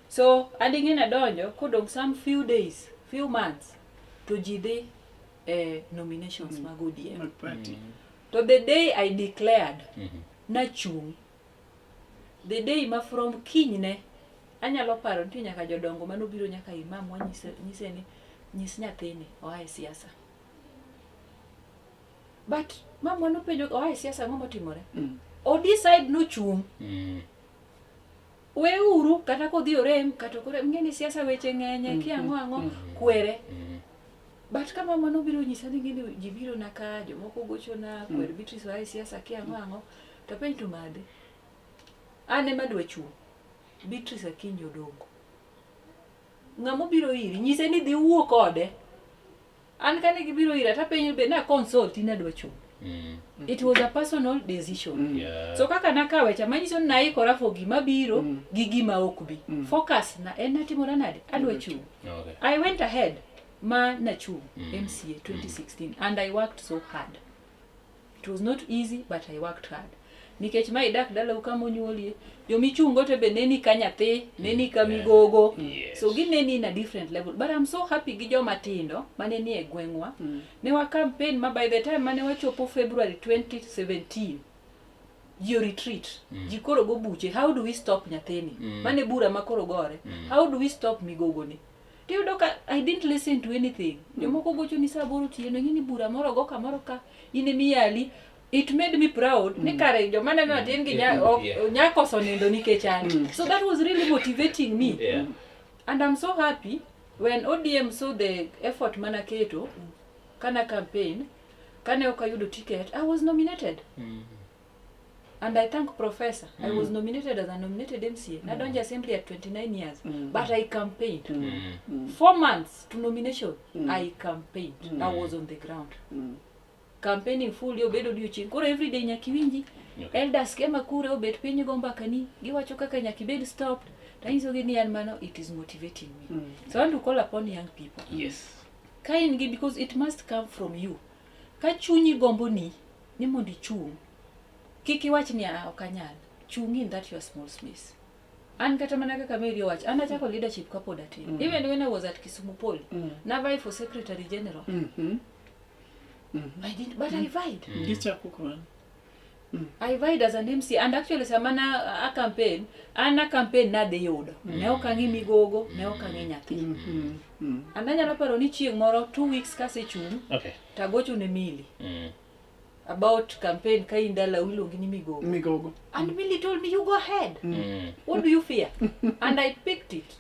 Speaker 6: So ading'e nadonjo kodong' some few days, few months to ji dhi e nominations mag ODM.
Speaker 7: Mag party.
Speaker 6: To the day I declared nachung', the day ma from kinyne anyalo paro nitie nyaka jodongo manobiro nyaka imam wanyise nyise ni nyis nyathini oa e siasa. But mamwa nopenjo, oa e siasa, ang'o motimore? O decide nochung'. Weuru kata kodhi orem kata ok orem, ng'e ni siasa weche ng'enye, kia ang'o ang'o kwere. But ka mama nobiro nyisa ni gini ji biro na ka, jomoko gochona kwer Beatrice oa e siasa, kia ang'o ang'o, to penj to madhe an ema adwa chung'. Beatrice Akinyi Odongo, ng'ama obiro iri nyise ni dhi wuo kode. An kane gibiro ira tapenjo be na consult ni adwa chung'. It was a personal decision. So kaka nakawe cha manyiso ni naikora for gima biro gi gima ok bi. Focus na en natimora nade, adwa chung'. I went ahead ma nachung' MCA 2016 and I worked so hard. It was not easy, but I worked hard nikech ma idak dalau kama onyuolie, jomichung'go to be neni ka nyathi, neni ka migogo. So gineni in a different level, but I'm so happy gi joma tindo mane nie e gweng'wa. Ne wa campaign ma by the time mane wachopo February 2017, ji o retreat, ji koro go buche, how do we stop nyathini? Mane bura ma koro gore, how do we stop migogoni? Tiyudo ka I didn't listen to anything. Jomoko gocho ni saa 8 otieno, ing'e ni bura moro go kamoro ka in emiyali. It made me proud ni kare joma neno atin gi nya koso nindo nikech an. So that was really motivating me. And I'm so happy when ODM saw the effort manaketo kana campaign. Kane ok ayudo ticket, I was nominated and I thank Professor. I was nominated as a nominated MCA. Nadonjo assembly at 29 years, but I campaigned 4 months to nomination. I campaigned, I was on the ground campaigning fully. Obedo odiochieng' koro everyday nyaka iwinji elders kema kure obet piny go mbakani giwacho kaka nyaka ibed stopped. Tanyisogi ni an mano it is motivating me. So I want to call upon young people ka in gi, because it must come from you. Ka chunyi gombo ni mondo ichung', kik iwach ni, "Ah, ok anyal chung'." In that your small space, an kata mana kaka Mary owacho, an achako leadership kapod atin. Even when I was at Kisumu Poly, na vie for secretary general. I didn't, but I vied.
Speaker 7: Gichako kamano.
Speaker 6: I vied as an MC and actually sama na a campaign, an a campaign nadhi yudo ne ok ang'i migogo, ne ok ang'i nyathi. And anyalo paro ni chieng' moro 2 weeks kasechung' tagocho ne Mili about campaign ka in dalau iluongi ni migogo.
Speaker 7: Migogo.
Speaker 6: And Millie told me, "You go ahead. What do you fear?" And I picked it.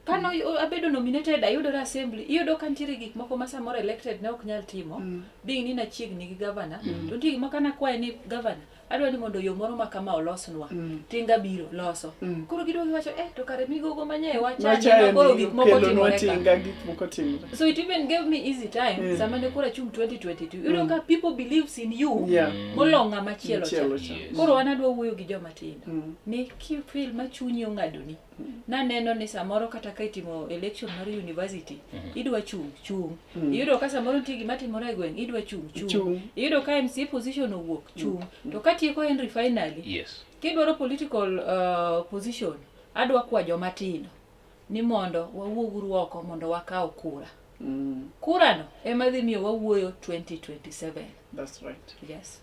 Speaker 6: Kano abedo nominated, ayudora assembly, iyudo ka nitiere gik moko ma samoro elected ne ok nyal timo, being ni nachiegni gi governor, to nitie gik moko nakwaye ni governor. Adwa ni mondo yo moro ma kama olosnwa. Tinga biro loso. Koro gidwa giwacho eh to kare migogo manye wachani
Speaker 7: Machaye
Speaker 6: ma koro
Speaker 7: ni
Speaker 6: gik moko
Speaker 7: okelonwa
Speaker 6: timore ka.
Speaker 7: tinga gik moko timre.
Speaker 6: So it even gave me easy time sama ne koro achung' 2022. Iyudo ka people believes in you
Speaker 7: Yeah.
Speaker 6: molo ng'ama chielo cha.
Speaker 7: Chielo cha.
Speaker 2: Yes.
Speaker 6: Koro an adwa wuoyo gi joma tindo ni kifeel ma chunyi ong'adoni naneno ni samoro kata ka itimo election mar university idwa chung' chung' iyudo ka samoro nitie gima timore e gweng' idwa chung' chung'
Speaker 7: Chung.
Speaker 6: iyudo ka MCA position owuok chung' to katieko Henry finally
Speaker 2: Yes.
Speaker 6: kidwaro political position adwa kwa joma tindo ni mondo wawuoguru oko mondo wakaw kura kurano ema dhi miyo wawuoyo 2027
Speaker 7: That's right.
Speaker 6: yes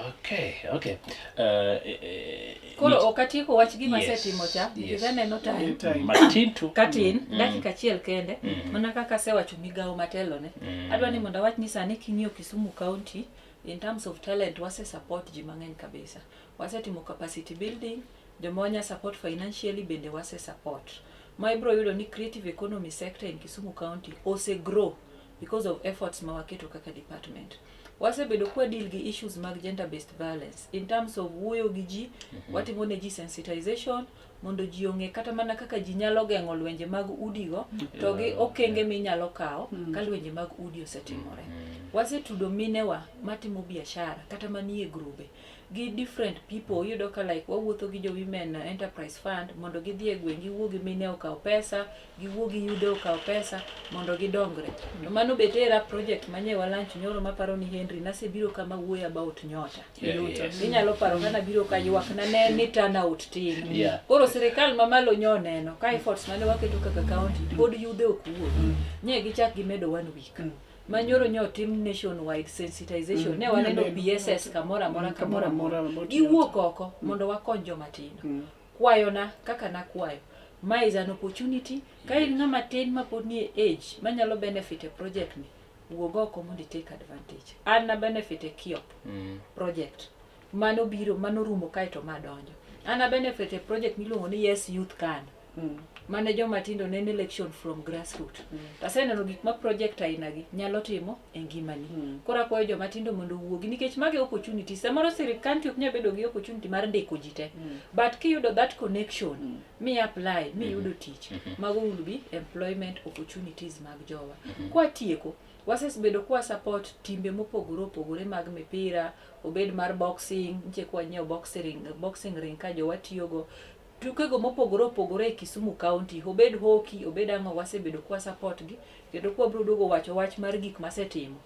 Speaker 2: Okay, okay.
Speaker 6: Koro ok atieko wach gima
Speaker 2: Yes,
Speaker 6: asetimo cha nikech
Speaker 2: yes.
Speaker 6: aneno time
Speaker 7: Time.
Speaker 2: Matin tu.
Speaker 6: katin dakika achiel kende mana kaka asewacho migawo matelone adwa ni mondo awach ni sani king'iyo Kisumu County in terms of talent wase support ji mang'eny kabisa wasetimo capacity building joma wanya support financially bende wase support ma ibro yudo ni creative economy sector in Kisumu County ose grow because of efforts ma waketo kaka department wasebedo kwa deal gi issues mag gender based violence in terms of wuoyo gi ji watimo ne ji sensitization mondo ji ong'e kata mana kaka ji nyalo geng'o lwenje mag udigo to gi okenge minyalo kawo ka lwenje mag udi osetimore wasetudo minewa matimo biashara kata manie grube gi different people iyudo ka like wawuotho gi jo women enterprise fund mondo gidhi e gweng' giwuo gi mine okaw pesa giwuo gi yude okaw pesa mondo gidongre to mano be tera project manye walanch nyoro maparo ni Henry nasebiro kama wuoyo about nyota
Speaker 2: Yeah, yes.
Speaker 6: inyalo paro ka nabiro ka ywak na ne ni turnout tin
Speaker 2: Yeah.
Speaker 6: koro sirikal mamalo nyo neno ka efforts mane waketo kaka county pod yudhe ok wuogi nye gichak gimedo one week manyoro nyo tim nationwide sensitization ne waneno PSS kamoro amora kamoro amora
Speaker 7: about
Speaker 6: giwuok oko mondo wakony joma tindo kwayona kaka nakwayo ma is an opportunity ka in ng'ama tin mapod nie age manyalo benefit e project ni wuog oko mondo i take advantage an na benefit e Kiop project mano biro mano rumo kaeto madonjo an a benefit e project miluongo ni Yes Youth Can mane joma tindo ne en election from grassroot taseneno gik ma project ainagi nyalo timo e ngimani koro akwayo joma tindo mondo owuogi nikech mage opportunity samoro sirikal ok nyal bedo gi opportunity mar ndiko ji te but kiyudo that connection mi apply miyudo tich mago will be employment opportunities mag jowa kwatieko wasebedo kwa support timbe mopogore opogore mag mipira obed mar boxing nitie kwa nyiewo boxing ring ka jowa tiyogo tukego mopogore opogore e Kisumu County obed hockey obed ang'o wasebedo kwa support gi kendo kwa biro duogo wacho wach mar gik masetimo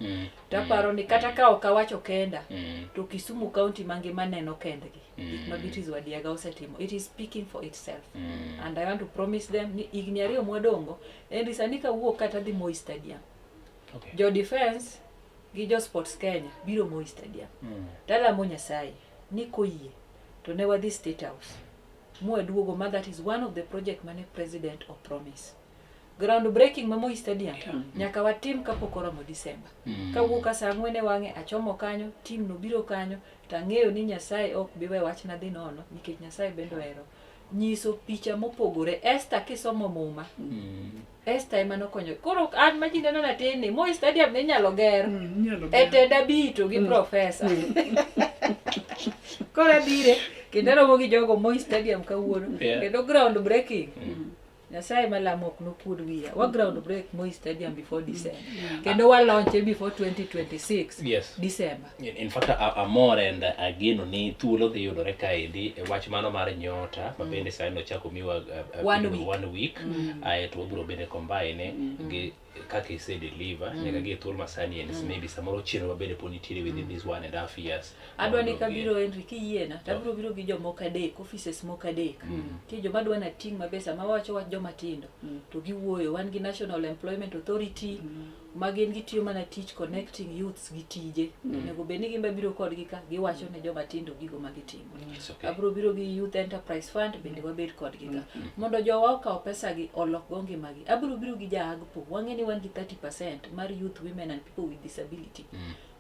Speaker 6: taparo ni kata ka ok awacho kenda to Kisumu County mangima neno kendgi gik ma Beatrice Wadiaga osetimo it is speaking for itself and I want to promise them ni higni ariyo mwadongo en sani kawuok kata dhi Moi Stadium
Speaker 2: Okay.
Speaker 6: jo defense gi jo sports Kenya biro Moi Stadium talamo Nyasaye ni koyie to ne wadhi State House mwaduogo ma that is one of the project mane president o promise ground breaking ma Moi Stadium nyaka watim kapok oromo December kawuok ka saa ang'wen e wang'e achomo kanyo team no biro kanyo tang'eyo ni Nyasaye ok bi we wachna dhi nono nikech Nyasaye bende ohero nyiso picha mopogore Esther kisomo muma Esther ema nokonyo koro an ma ji neno natin ni Moi Stadium ne inyalo ger
Speaker 7: Inyalo
Speaker 6: e
Speaker 7: ger.
Speaker 6: tenda bito gi profesa koro abire kendo aromo gi jogo Moi Stadium kawuono
Speaker 2: Yeah.
Speaker 6: kendo ground breaking Nyasaye malamo ok nokuod wiya wa ground break Moi Stadium before December kendo wa launch before 2026
Speaker 2: Yes.
Speaker 6: December
Speaker 2: In fact, amor and ageno ni thuolo dhi yudore kaendi e wach mano mar nyota ma bende sani nochako miwa
Speaker 6: One
Speaker 2: period of
Speaker 6: week.
Speaker 2: one week aeto wabiro bende combine gi kaka ise deliver nyaka gi e thuolo ma sani en maybe samoro chenro ma bende pod nitiere within this 1.5 years
Speaker 6: adwa ni
Speaker 2: mondo gi-
Speaker 6: kabiro Henry kiyiena to abiro biro gi jomoko adek offices moko adek nitie joma dwa nating' maber sama wawacho wach joma tindo to giwuoyo wan gi National Employment Authority ma gin gitiyo mana tich connecting youths gi tije onego bed ni gin biro kodgi ka giwacho ne joma tindo gigo ma gitimo
Speaker 2: It's okay.
Speaker 6: abiro biro gi Youth Enterprise Fund bende wabed kodgi ka mondo jowa okaw pesa gi olok go ngimagi abiro biro gi ja AGPO wang'e ni wan gi 30% mar youth women and people with disability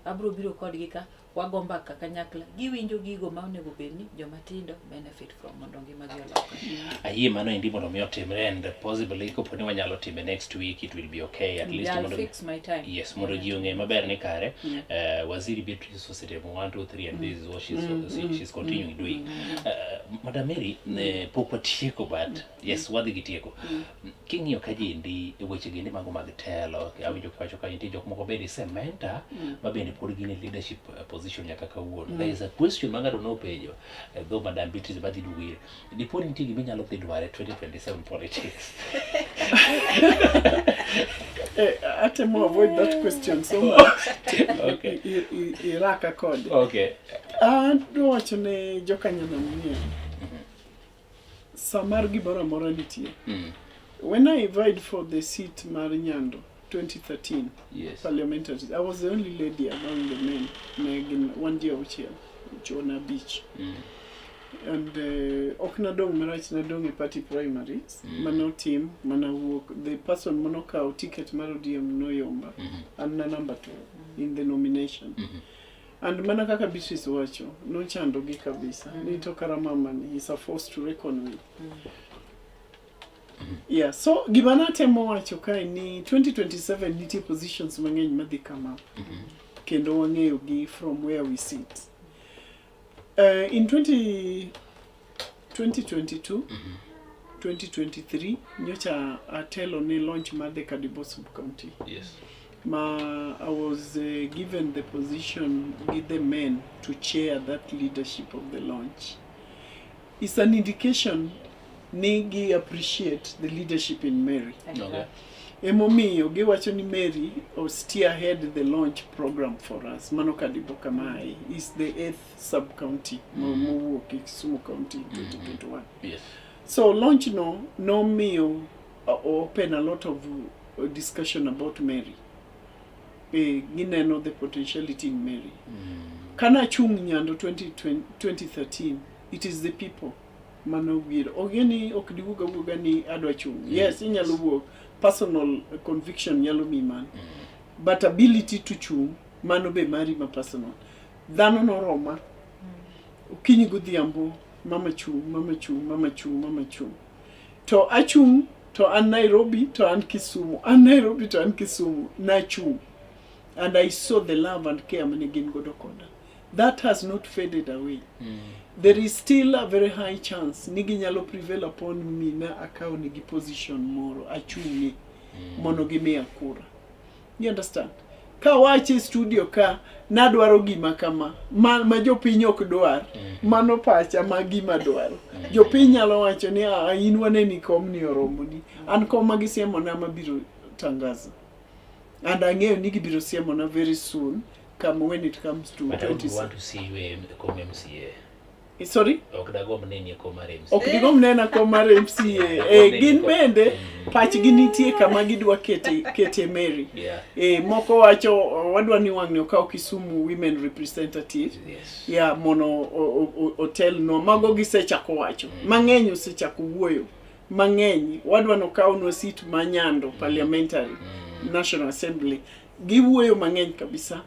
Speaker 6: abiro biro kodgi ka Wago mbaka kanyakla, giwinjo gigo ma onego bed ni joma tindo benefit from mondo ngimagi olokre.
Speaker 2: Ayie mano endi mondo mi otimre, and possibly kopo ni wanyalo time next week, it will be okay at least.
Speaker 6: I'll
Speaker 2: Mondo
Speaker 6: fix my time.
Speaker 2: Yes, mondo ji ong'e maber ni kare Waziri Beatrice osetimo 1 2 3 and this is what she's continuing doing. Madam Mary, ne pok watieko, but yes, wadhi gi tieko. King'iyo ka ji endi e weche gendi mago mag telo, awinjo kiwacho ka nitie jok moko bende isementor ma bende pod gin e leadership position nyaka kawuono. There is a question ma ng'ato nopenjo, though Madam Beatrice badhi duogo ire, dipo ni nitie gima inyalo dhi dware 2027 politics?
Speaker 7: Atemo avoid that question so much. Iraka kode. Adwa wacho ne jokanyanam niya, sa mar gimoro amora nitie. When I vied for the seat mar Nyando 2013 parliamentary, I was the only lady among the men. Ne gin wan ji auchiel, chwo na abich. And ok nadong' marach, nadong' e party primaries manotim manawuok. The person manokawo ticket mar ODM noyomba, an na number two in the nomination. And mana kaka Beatrice wacho, nochandogi kabisa ni to kara mama ni is a force to reckon with. Yeah, so gima natemo wacho kae ni 2027 nitie positions mang'eny madhi come up, kendo wang'eyo gi from where we sit. In 20, 2022 2023 nyocha atelo ne launch mar the Kadibo sub county ma I was given the position with the men to chair that leadership of the launch. It's an indication ni gi appreciate the leadership in Mary. Emomiyo giwacho ni Mary o spearhead the launch program for us. Mano Kadibo kamae is the eighth sub county mowuok e Kisumu County in 2021. So launch no nomiyo open a lot of discussion about Mary. Gineno the potentiality in Mary. Kana chung Nyando 2020, 2013, it is the people manoyiero. Ok ni ok diwuog awuoga ni adwa chung'. Yes, inyalo wuok. Personal conviction nyalo miyi mano. But ability to chung', mano be mari ma personal. Dhano noroma. Okinyi godhiambo, mama chung', mama chung', mama chung', mama chung'. To achung', to an Nairobi, to an Kisumu. An Nairobi, to an Kisumu. Nachung'. And I saw the love and care mane gin godo koda. That has not faded away. There is still a very high chance ni ginyalo prevail upon me na akaw nigi position moro achung'e mondo gimiya kura. You understand? Ka wache e studio ka nadwaro gima kama ma jopiny ok dwar, mano pacha ma gima dwaro. Jopiny nyalo wacho ni, "Ah, in waneni kom ni oromoni." An kom ma gisiemona mabiro tangaza. And ang'eyo ni gibiro siemona very soon come when it comes to
Speaker 2: But I would
Speaker 7: 27.
Speaker 2: want to see you e kom MCA.
Speaker 7: Sorry?
Speaker 2: Ok dagomb neni e kom mar MCA.
Speaker 7: Ok digomb nena kom mar MCA. Gin bende pachgi nitie kama gidwa kete Mary. Moko wacho wadwa ni wang'ni okaw Kisumu women representative. Yeah, mondo otelnwa. Mago gisechako wacho. Mang'eny osechako wuoyo. Mang'eny wadwa nokawnwa seat ma Nyando parliamentary National Assembly. Giwuoyo mang'eny kabisa.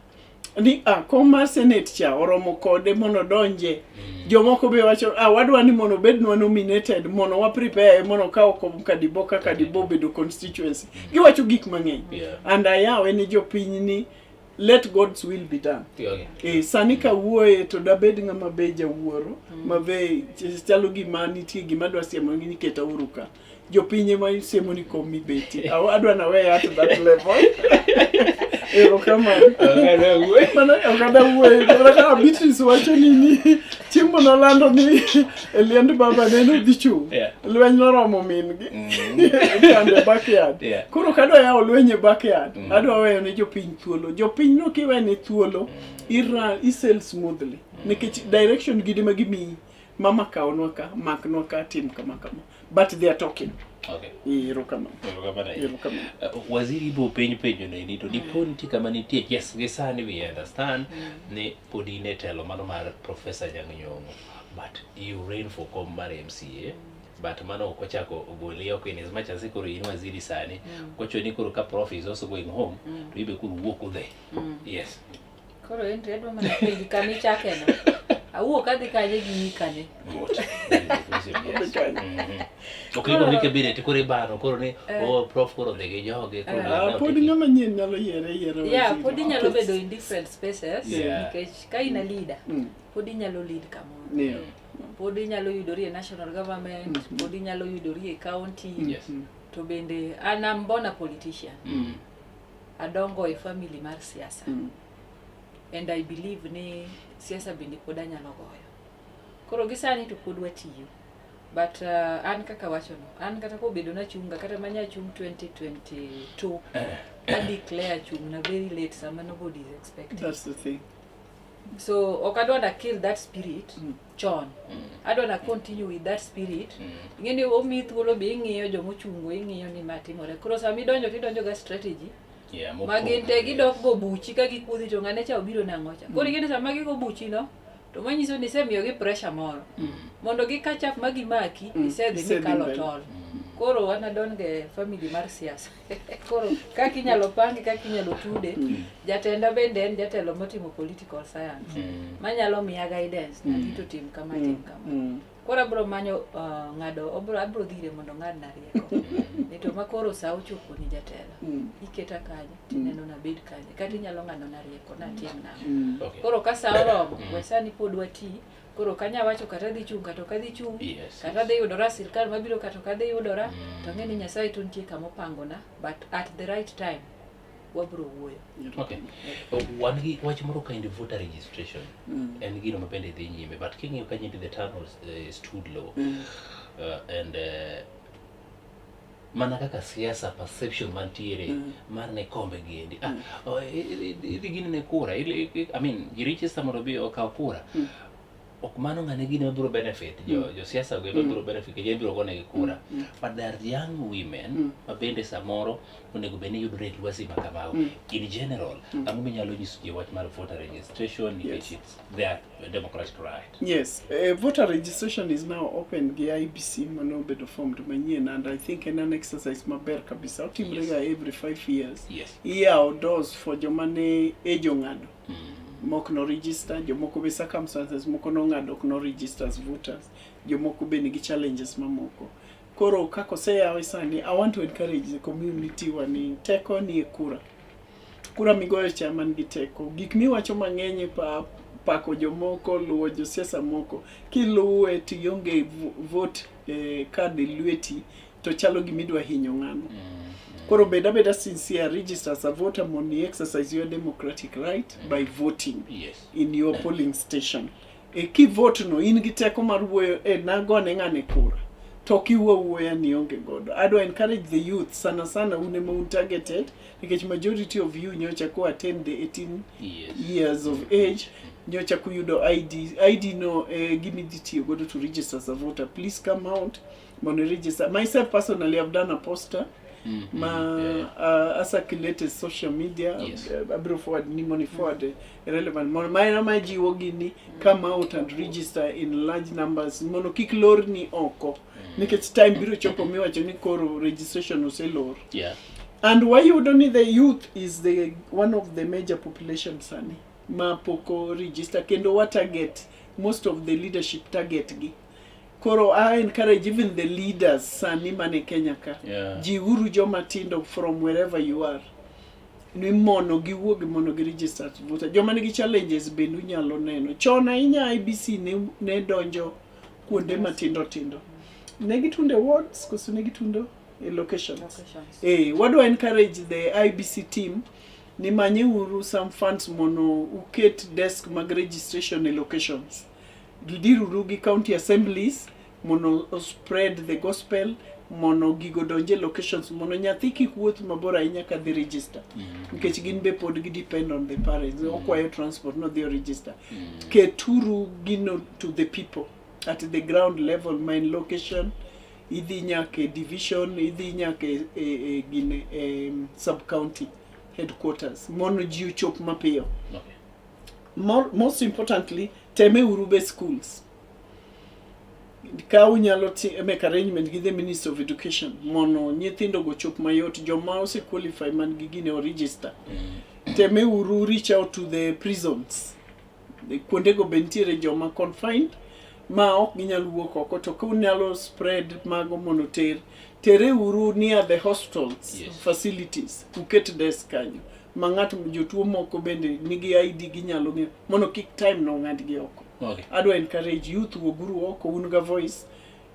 Speaker 7: Ni kom mar Senate cha oromo kode mondo donje. Jomoko be wacho wadwa ni mondo obednwa nominated mondo wa prepare mondo okaw kom Kadibo ka Kadibo obedo constituency. Giwacho gik mang'eny. And ayawe ni jopiny ni let God's will be done. Sani kawuoye to dabed ng'ama be jawuoro, ma be chalo gima nitie gima adwa siemo ni keta uru ka. Jopiny ema siemo ni kom mibeti. Adwa na weya at that level. Erokamano. Mano ok adwa wuoyo. Kata ka Beatrice wacho ni chieng' manolando ni e liend baba ne nodhi chung'. Lweny noromo min gi. Kando e backyard. Koro kadwa yawo lweny e backyard, adwa weyo ne jopiny thuolo. Jopiny no kiwene thuolo, i sail smoothly. Nikech direction gidi ma gimiyi. Mama kawnwa ka, maknwa ka, tim kama kama. But they are talking. Erokamano.
Speaker 2: Erokamano ahinya.
Speaker 7: Erokamano.
Speaker 2: Waziri ibo penj penjo neni to dipo nitie kama nitie, yes, gi sani we understand ni pod in e telo mano mar Professor Anyang' Nyong'o, but you reign for kom mar MCA, but mano ok ochako ogoli oko in as much as koro in waziri sani. Kochuno ni koro ka prof is also going home, to ibe koro wuok udhi. Yes.
Speaker 6: Koro Henry adwa mana penji kama ichake no. Awuok adhi kanye gi ikane.
Speaker 2: Good. Yes. Ok iluongo ni cabinet koro ibano koro ni oh prof koro dhi gi jogi koro
Speaker 7: Ah,
Speaker 2: ne
Speaker 7: pod
Speaker 2: otiki.
Speaker 7: ng'ama nyien nyalo yiere yiero
Speaker 6: Yeah,
Speaker 7: waziri.
Speaker 6: pod inyalo bedo in different spaces
Speaker 2: Yeah.
Speaker 6: nikech ka in a leader, pod inyalo lead kamoro.
Speaker 7: Yeah.
Speaker 6: Pod inyalo yudori e national government, pod inyalo yudori e county.
Speaker 2: Yes.
Speaker 6: To bende an am born a politician. Adongo e family mar siasa. And I believe ni siasa bende pod anyalo goyo. Koro gi sani to pod watiyo. But an kaka wachono, an kata kobedo nachunga kata manya chung 2022, I declare chung na very late sama nobody is expecting.
Speaker 7: That's the thing.
Speaker 6: So ok adwa na kill that spirit chon. Adwa na continue with that spirit. Ing'e ni omiyi thuolo be ing'iyo jomochungo, ing'iyo ni ma timore. Koro sama idonjo tidonjo ga strategy
Speaker 2: Yeah,
Speaker 6: ma gin te gidok go buchi ka gikudhi to ng'ane cha obiro nang'o cha. Koro ing'e ni sama gigo buchi no, to manyiso ni isemiyogi pressure moro. Mondo gi catch up ma gimaki, isedhi
Speaker 7: Isedhi
Speaker 6: mikalo
Speaker 7: mbele.
Speaker 6: tol. Koro an adongo e family mar siasa. Koro kaka inyalo pangi, kaka inyalo tude, jatenda bende en jatelo motimo political science. Manyalo miya guidance, nyathi to tim kama, tim kama. Koro abro manyo ng'ado, obro, abro dhire mondo ong'adna rieko. Ni to ma koro sa ochopo ni jatelo. Iketa kanye, tineno nabed kanye. Kata inyalo ng'adona rieko, natim nang'o.
Speaker 2: Okay.
Speaker 6: Koro ka sa oromo, we sani pod wati. Koro kanya wacho kata adhi chung' kata ok adhi chung', kata adhi yudora sirkal mabiro kata ok adhi yudora, to ang'e ni Nyasaye to nitie kama opangona, but at the right time, wabro wuoyo.
Speaker 2: Okay. Wan gi wach moro kaendi voter registration. En gino ma bende dhi nyime but king'iyo kanyo the turnout is too low. And mana kaka siasa perception mantiere mar ne kombe giendi. Ah, oh, idhi gini ne kura. I mean, ji register mondo obi okaw kura. Ok mano ng'ane gini mabiro benefit jo josiasa go ema biro benefit kendo ibiro gonegi kura. But there are young women ma bende samoro onego bed ni yudore e lwasi ma kamago. In general, ang'o minyalo nyiso ji wach mar voter registration nikech it's their democratic right.
Speaker 7: Yes, voter registration is now open gi IEBC mano obedo formed manyien and I think en an exercise maber kabisa. Otimre ga every 5 years. Iyawo doors for joma ne age ong'ado. Mok no register, jomoko be circumstances moko nong'ado ok no register as voters. Jomoko be nigi challenges mamoko. Koro kaka oseyawe sani, I want to encourage the community wa ni teko ni e kura. Kura migoyo cha man gi teko. Gik miwacho mang'eny e pako jomoko, luwo josiasa moko. Kiluwe to ionge vote card e lweti to chalo gimidwa hinyo ng'ano. Koro bed abeda sincere, register as a voter mondo i exercise your democratic right by voting in your polling station. E kivote no in gi teko mar wuoyo e nagone ng'ane kura. To ok iwuo awuoya ni ionge godo. Adwa encourage the youth sana sana un ema un targeted nikech majority of you nyocha ko attain the 18 years of age nyocha kuyudo ID. ID no gima idhi tiyo godo to register as a voter. Please come out mondo i register. Myself personally I've done a poster ma a circulated social media. Abiro forward ni mondo forward relevant mondo ma ma jiwo gini come out and register in large numbers mondo kik lorni oko nikech time biro chopo miwacho ni koro registration oselor. And wayudo ni the youth is the one of the major population sani ma pok o register kendo wa target most of the leadership target gi. Koro I encourage even the leaders sani mane Kenya ka. Jiwuru joma tindo from wherever you are. Ni mondo giwuog mondo gi register as voter. Joma nigi challenges bende unyalo neno. Chon ahinya IEBC ne donjo kuonde matindo tindo. Ne gitundo e wards koso ne gitundo e locations?
Speaker 6: Locations.
Speaker 7: Wadwa encourage the IEBC team ni manyeuru some funds mondo uket desk mag registration e locations. Diruru gi county assemblies mondo o spread the gospel mondo gigo donj e locations mondo nyathi kik wuoth mabor ahinya kadhi register. Nikech gin be pod gi depend on the parents. Okwayo transport nodhi o register. Keturu gino to the people at the ground level ma en location idhi nyaka e division idhi nyaka e gine e sub county headquarters mondo ji ochop mapiyo. Most importantly, teme uru be schools. Ka unyalo make arrangement gi the Minister of Education mondo nyithindo go chop mayot joma ose qualify man gi gine o register. Temeuru reach out to the prisons. Kuondego be nitiere joma confined ma ok ginyal wuok oko to ka unyalo spread mago mondo ter tereuru near the hospitals facilities uket desk kanyo ma ng'at jotuo moko bende nigi ID ginyalo ng'eyo mondo kik time no ng'adgi oko. Adwa encourage youth wuoguru oko un ga voice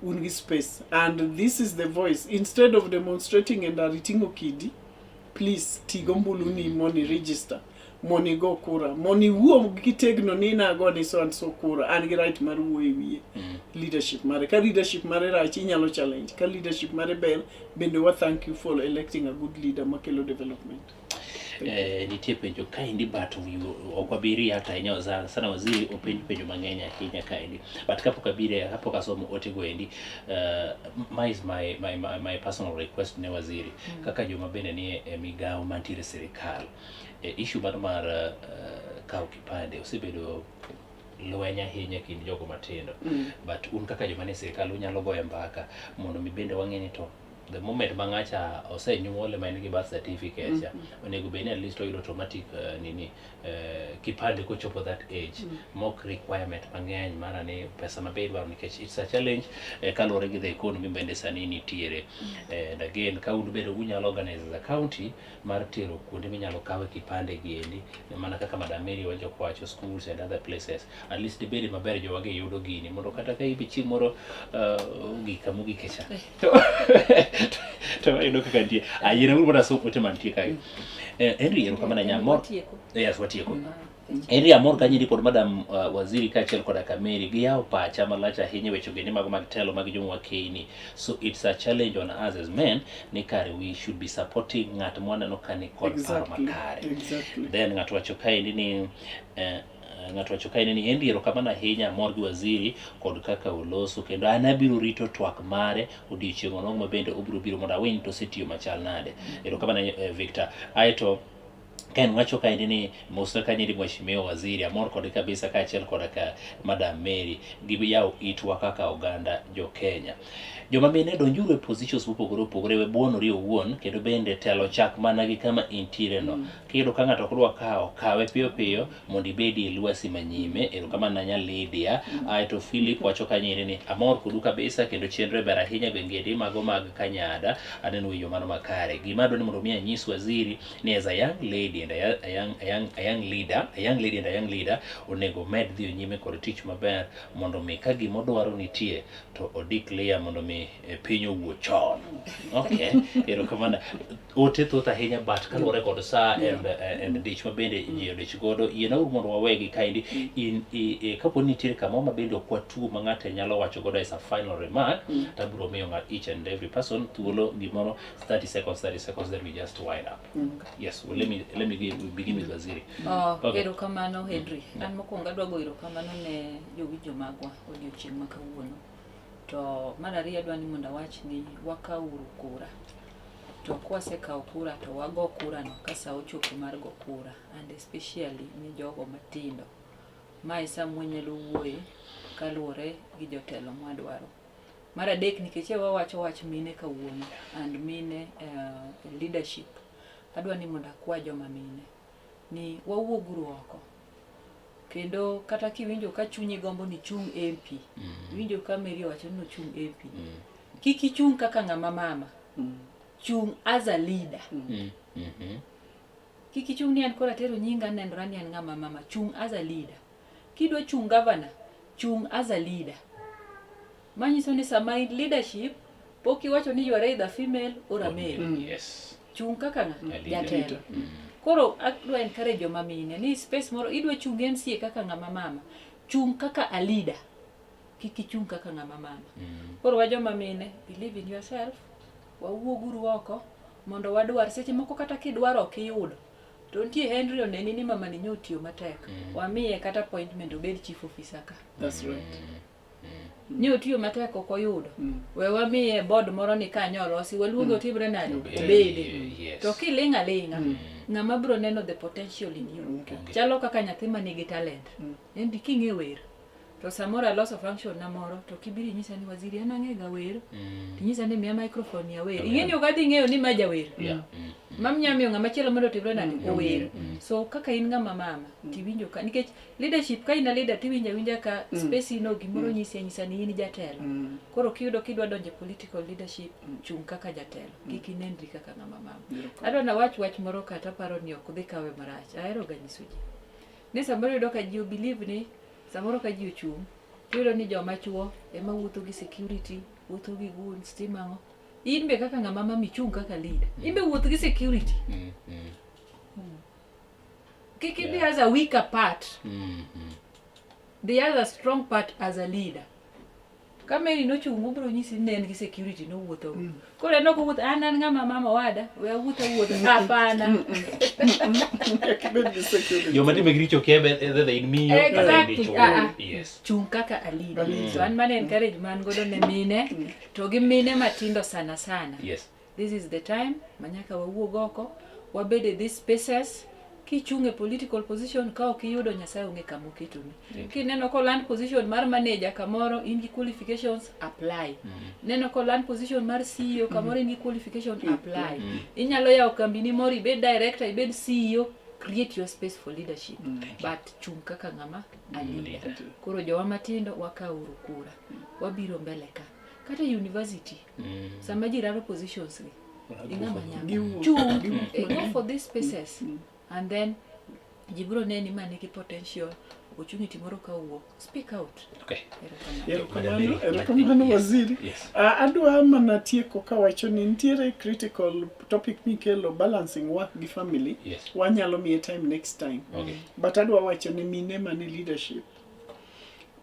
Speaker 7: un gi space and this is the voice instead of demonstrating and ariting'o kidi please ti gombulu ni mondo i register mondo igo kura mondo iwuo kitegno ni nago ni so and so kura an gi right mar wuoyo e wiye leadership mare ka leadership mare rach inyalo challenge ka leadership mare ber bende wa thank you for electing a good leader makelo development.
Speaker 2: Nitie penjo kaendi but ok wabi react ahinya sana waziri openj penjo mang'eny ahinya kaendi but kapok abire kapok asomo otego endi my is my personal request ne waziri kaka joma bende nie e migawo mantiere e sirikal issue mar kawo kipande osebedo lweny ahinya e kind jogo matindo but un kaka joma nie sirikal unyalo goyo mbaka mondo mi bende wang'e ni to the moment ma ng'acha osenyuole ma en gi birth certificate cha onego bed ni at least oyudo automatic nini kipande kochopo that age mok requirement mang'eny mana ni pesa ma be idwaro nikech it's a challenge kaluwore gi the economy bende sani nitiere and again ka un bende unyalo organize as a county mar tero kuonde minyalo kawe kipande gi endi mana kaka Madam Mary wacho wacho schools and other places at least dibede maber jowagi yudo gini mondo kata ka ibi chieng' moro ogik kama ogike cha to wayudo kaka nitie ayiena uru mondo asom ote mantie kae. Henry erokamano ahinya amor
Speaker 6: Watieko.
Speaker 2: Yes, watieko. Henry amor ka nyiri kod Madam Waziri kaachiel koda Kameri giyawo pacha malach ahinya e weche ogende mago mag telo mag joma wakeini. So it's a challenge on us as men ni kare we should be supporting ng'at mwaneno ka ni kod paro makare. Then ng'ato wacho kaendi ni ng'ato wacho kaendi ni Henry erokamano ahinya amor gi waziri kod kaka oloso kendo an abiro rito twak mare odiochieng' onogo ma bende obiro biro mondo awinj to osetiyo machal nade. Erokamano Victor. Aeto Ken wacho kaendi ni mosna kanyeri mheshimiwa waziri amor kode kabisa kaachiel koda ka Madam Mary giyawo itwa kaka oganda jo Kenya. Joma mine donjuru e positions mopogore opogore we buonori owuon kendo bende telo chak mana gi kama intiere no. Kiyudo ka ng'ato ok dwa kawo, kawe piyo piyo mondo ibedi e lwasi manyime. Erokamano na nya Lydia. Aeto Philip wacho kanyo ni amor kodu kabisa kendo chenro ber ahinya gwenge mago mag Kanyada. Aneno winjo mano makare. Gima adwa ni mondo mi anyis waziri ni as a young lady and a young leader, a young lady and a young leader onego med dhi nyime kod tich maber mondo mi ka gimodwaro nitie to o declare mondo mi piny owuo chon. Okay, erokamano. Ote thoth ahinya but kaluwore kod saa and dich ma bende ji odich godo yiena uru mondo wawegi kaendi in kapo ni nitiere kamoro ma bende ok watuo ma ng'ato nyalo wacho godo as a final remark to abiro miyo ng'at each and every person thuolo gimoro 30 seconds 30 seconds then we just wind up. Yes, well, let me begin with Waziri.
Speaker 6: Oh,
Speaker 2: Okay.
Speaker 6: Erokamano Henry. An mokwongo adwa go erokamano ne jowinjo magwa odiochieng' ma kawuono. To mar ariyo adwa ni mondo awach ni wakawuru kura. To kwasekawo kura to wago kura no ka sa ochopo mar go kura and especially ni jogo matindo. Mae sa mwanyalo wuoye kaluwore gi jotelo mwadwaro. Mar adek nikech e wawacho wach mine kawuono and mine leadership. Adwa ni mondo akwa joma mine ni wawuoguru oko kendo kata kiwinjo ka chunyi gombo ni chung MP iwinjo ka Mary owacho ni nochung MP kik ichung kaka ng'ama mama chung as a leader kik ichung ni an koro atero nyinga nenora ni an ng'ama mama chung as a leader kidwa chung governor chung as a leader manyiso ni sama in leadership pok iwacho ni you are either female or a male Chung kaka ng'a
Speaker 2: A leader.
Speaker 6: Jatelo koro adwa encourage joma mine ni space moro idwa chung MCA kaka ng'ama mama chung kaka a leader kik ichung kaka ng'ama mama koro wa joma mine believe in yourself wawuoguru oko mondo wadwar seche moko kata kidwaro ok iyudo to nitie Henry oneni ni mama ni nyotiyo matek wamiye kata appointment obed chief officer ka
Speaker 7: That's right.
Speaker 6: nyotiyo matek ok oyudo we wamiye board moro ni kanyo olosi waluonge otimre nade obede to kiling' aling'a ng'ama biro neno the potential in you
Speaker 7: Okay.
Speaker 6: chalo kaka nyathi ma nigi talent Henry king'e wer To samoro aloso function na moro to kibiro inyisa ni waziri an ang'e ga wer. Tinyisa ni miya microphone ni awer. Ing'e ni ok adhi ng'eyo ni ma jawer. Mam nya miyo ng'ama chielo mondo otimre nade ower. So kaka in ng'ama mama tiwinjo ka nikech leadership ka in a leader tiwinjo awinja ka space no gimoro nyisi anyisa ni in jatelo. Koro kiyudo kidwa donjo e political leadership chung' kaka jatelo kik inenri kaka ng'ama mama. Adwa nawach wach moro kata aparo ni ok dhi kawe marach. Ahero ga nyiso ji. Ni samoro iyudo ka ji o believe ni samoro ka ji ochung' tiyudo ni joma chuo ema wuotho gi security, wuotho gi goons, timo ang'o. In be kaka ng'ama mama ichung' kaka leader. In be wuoth gi security. Kik idhi as a weaker part. The other strong part as a leader. Ka Mary nochung' obiro nyisi ni ne en gi security nowuotho. Koro en ok owuoth an ng'ama mama wada we awuoth awuotha. Hapana.
Speaker 7: Nyaka ibed gi security.
Speaker 2: Joma timbegi richo kia whether in miyo kata in
Speaker 6: Exactly.
Speaker 2: dichuo.
Speaker 6: Ah, ah.
Speaker 2: Yes.
Speaker 6: Chung' kaka a leader. So an mane encourage man godo ne mine to gi mine matindo sana sana.
Speaker 2: Yes.
Speaker 6: This is the time manyaka wawuog oko wabed e these spaces kichung' e political position ka ok iyudo Nyasaye onge kama oketoni. Kineno koland position mar manager kamoro in gi qualifications apply. Neno koland position mar CEO kamoro in gi qualification apply. Inyalo yawo kambini moro ibed director ibed CEO create your space for leadership but chung' kaka ng'ama a leader. Koro jowa matindo wakawuru kura wabiro mbele ka kata e university sama ji raro positions gi ing'ama nyako
Speaker 7: Giwuok.
Speaker 6: chung go for these spaces and then ji biro neni ma nigi potential opportunity moro ka owuok speak out.
Speaker 2: Okay.
Speaker 6: Erokamano.
Speaker 7: Erokamano, erokamano
Speaker 2: Yes,
Speaker 7: waziri.
Speaker 2: yes.
Speaker 7: Ah, adwa mana tieko kawacho ni nitiere critical topic mikelo balancing work gi family.
Speaker 2: Yes.
Speaker 7: Wanyalo miye time next time.
Speaker 2: Okay.
Speaker 7: But adwa wacho ni mine mane leadership.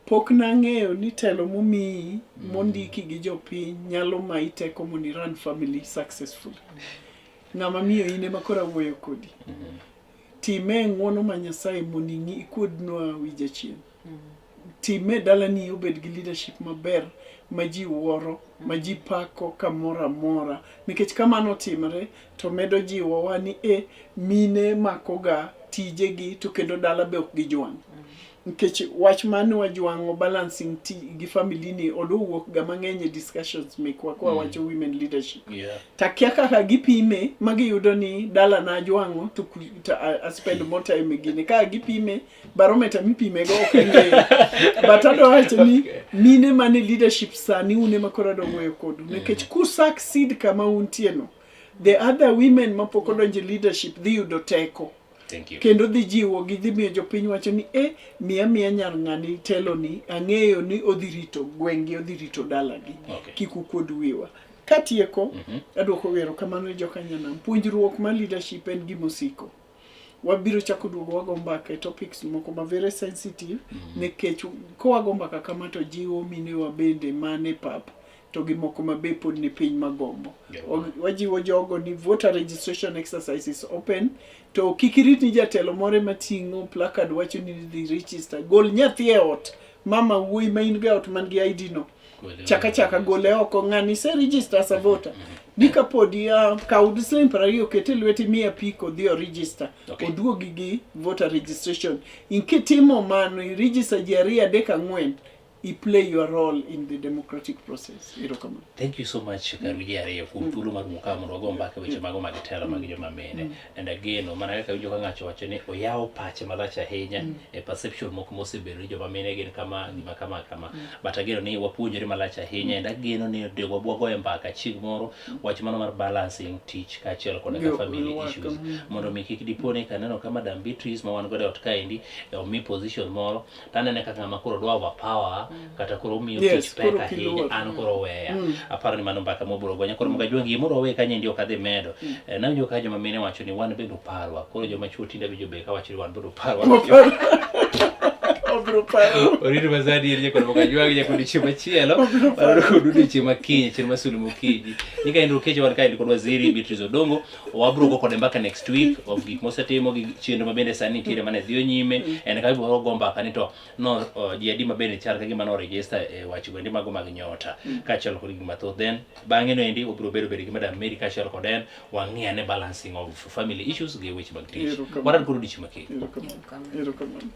Speaker 7: Pok nang'eyo ni telo momiyi mondiki gi jopiny nyalo mayi teko mondo i run family successfully. Ng'ama miyo in ema koro awuoyo kodi. Time e ng'uono ma Nyasaye mondo ing'i ikuodnwa wi jachien. Time dalani obed gi leadership maber ma ji wuoro, ma ji pako kamoro amora. Nikech ka mano otimore to medo jiwowa ni e mine makoga tijegi to kendo dala be ok gijwang'. Nikech wach mane wajwang'o balancing ti gi family ni odowuok ga mang'eny e discussions mekwa kwa wacho women leadership. Takia kaka gipime ma giyudo ni dala na ajwang'o to, to I spend more time e gini. Kaka gipime barometer mipime go ok ang'eyo. But adwa wacho ni mine mane leadership sani un ema koro adwa wuoyo kodu. Nikech ku succeed kama untie no, the other women mapok odonjo e leadership dhi yudo teko.
Speaker 2: Thank you.
Speaker 7: Kendo dhi jiwo gi dhi miyo jopiny wacho ni e miya miya nyar ng'ani telo ni ang'eyo ni odhi rito gweng'gi odhi rito dalagi.
Speaker 2: Okay.
Speaker 7: Kik ukuod wiwa. Katieko, aduoko erokamano ne joka Nyanam. Puonjruok mar leadership en gima osiko. Wabiro chako duogo wago mbaka e topics moko ma very sensitive nikech kowago mbaka kama to jiwo minewa bende man e pap to gi moko ma be pod ni piny magombo. Wajiwo jogo ni voter registration exercise is open to kik irit ni jatelo moro ema ting'o placard wacho ni dhi register. Gol nyathi e ot, mama wuoyi ma in go e ot man gi ID no. Chaka chaka gole oko ng'ani se register as a voter. Ni kapodi kaw siling 20 ket e lweti miye apiko dhi o register.
Speaker 2: Okay.
Speaker 7: Oduogi gi voter registration. In kitimo mano i register ji ariyo adek ang'wen i play your role in the democratic process. Erokamano.
Speaker 2: Thank you so much Karuji ariyo kuom thuolo mar wuok ka mondo wago mbaka weche mago mag telo mag joma mine. And ageno mana kaka winjo ka ng'acho wacho ni oyawo pache malach ahinya e perception moko mosebedo ni joma mine gin kama gima kama kama. But ageno ni wapuonjore malach ahinya and ageno ni onego wagoye mbaka chieng' moro wach mano mar balancing tich kaachiel koda ka
Speaker 7: Yo,
Speaker 2: family
Speaker 7: work,
Speaker 2: issues mondo mi kik dipo ni kaneno ka Madam Beatrice ma wan godo e ot kaendi omi position moro tanene kaka ng'ama koro dwa overpower kata koro omiyo
Speaker 7: Yes,
Speaker 2: tich pek
Speaker 7: koro
Speaker 2: ahinya
Speaker 7: kiluor.
Speaker 2: an koro weya aparo ni mano mbaka mobiro gonya koro mga jwangi moro wawe kanyo endi ok adhi medo. Nawinjo ka joma mine wacho ni wan bende uparwa koro joma chuo tinde winjo be kawacho ni wan bende uparwa.
Speaker 7: Obiro paro.
Speaker 2: Orito mazadi en jakod moga jwangi nyaka odiochieng' machielo waromo kodu odiochieng' makinyi chieng' masulu mokinyi nika en Rukeche wan kaendi kod waziri Beatrice Odongo wabiro go kode mbaka next week of gik mosetimo gi chenro ma bende sani nitiere mane dhiyo nyime en ka ibiro go mbaka ni to no ji adi ma bende chal ka gima no register e wach goendi mago mag nyota kaachiel kod gik mathoth then bang'e no endi wabiro bedo bedo gi Madam Mary kaachiel kod en wang'i ane balancing of family issues gi weche mag tich
Speaker 7: Erokamano.
Speaker 2: waran kod odiochieng' makinyi.
Speaker 7: Erokamano.
Speaker 6: Erokamano.
Speaker 7: Erokamano.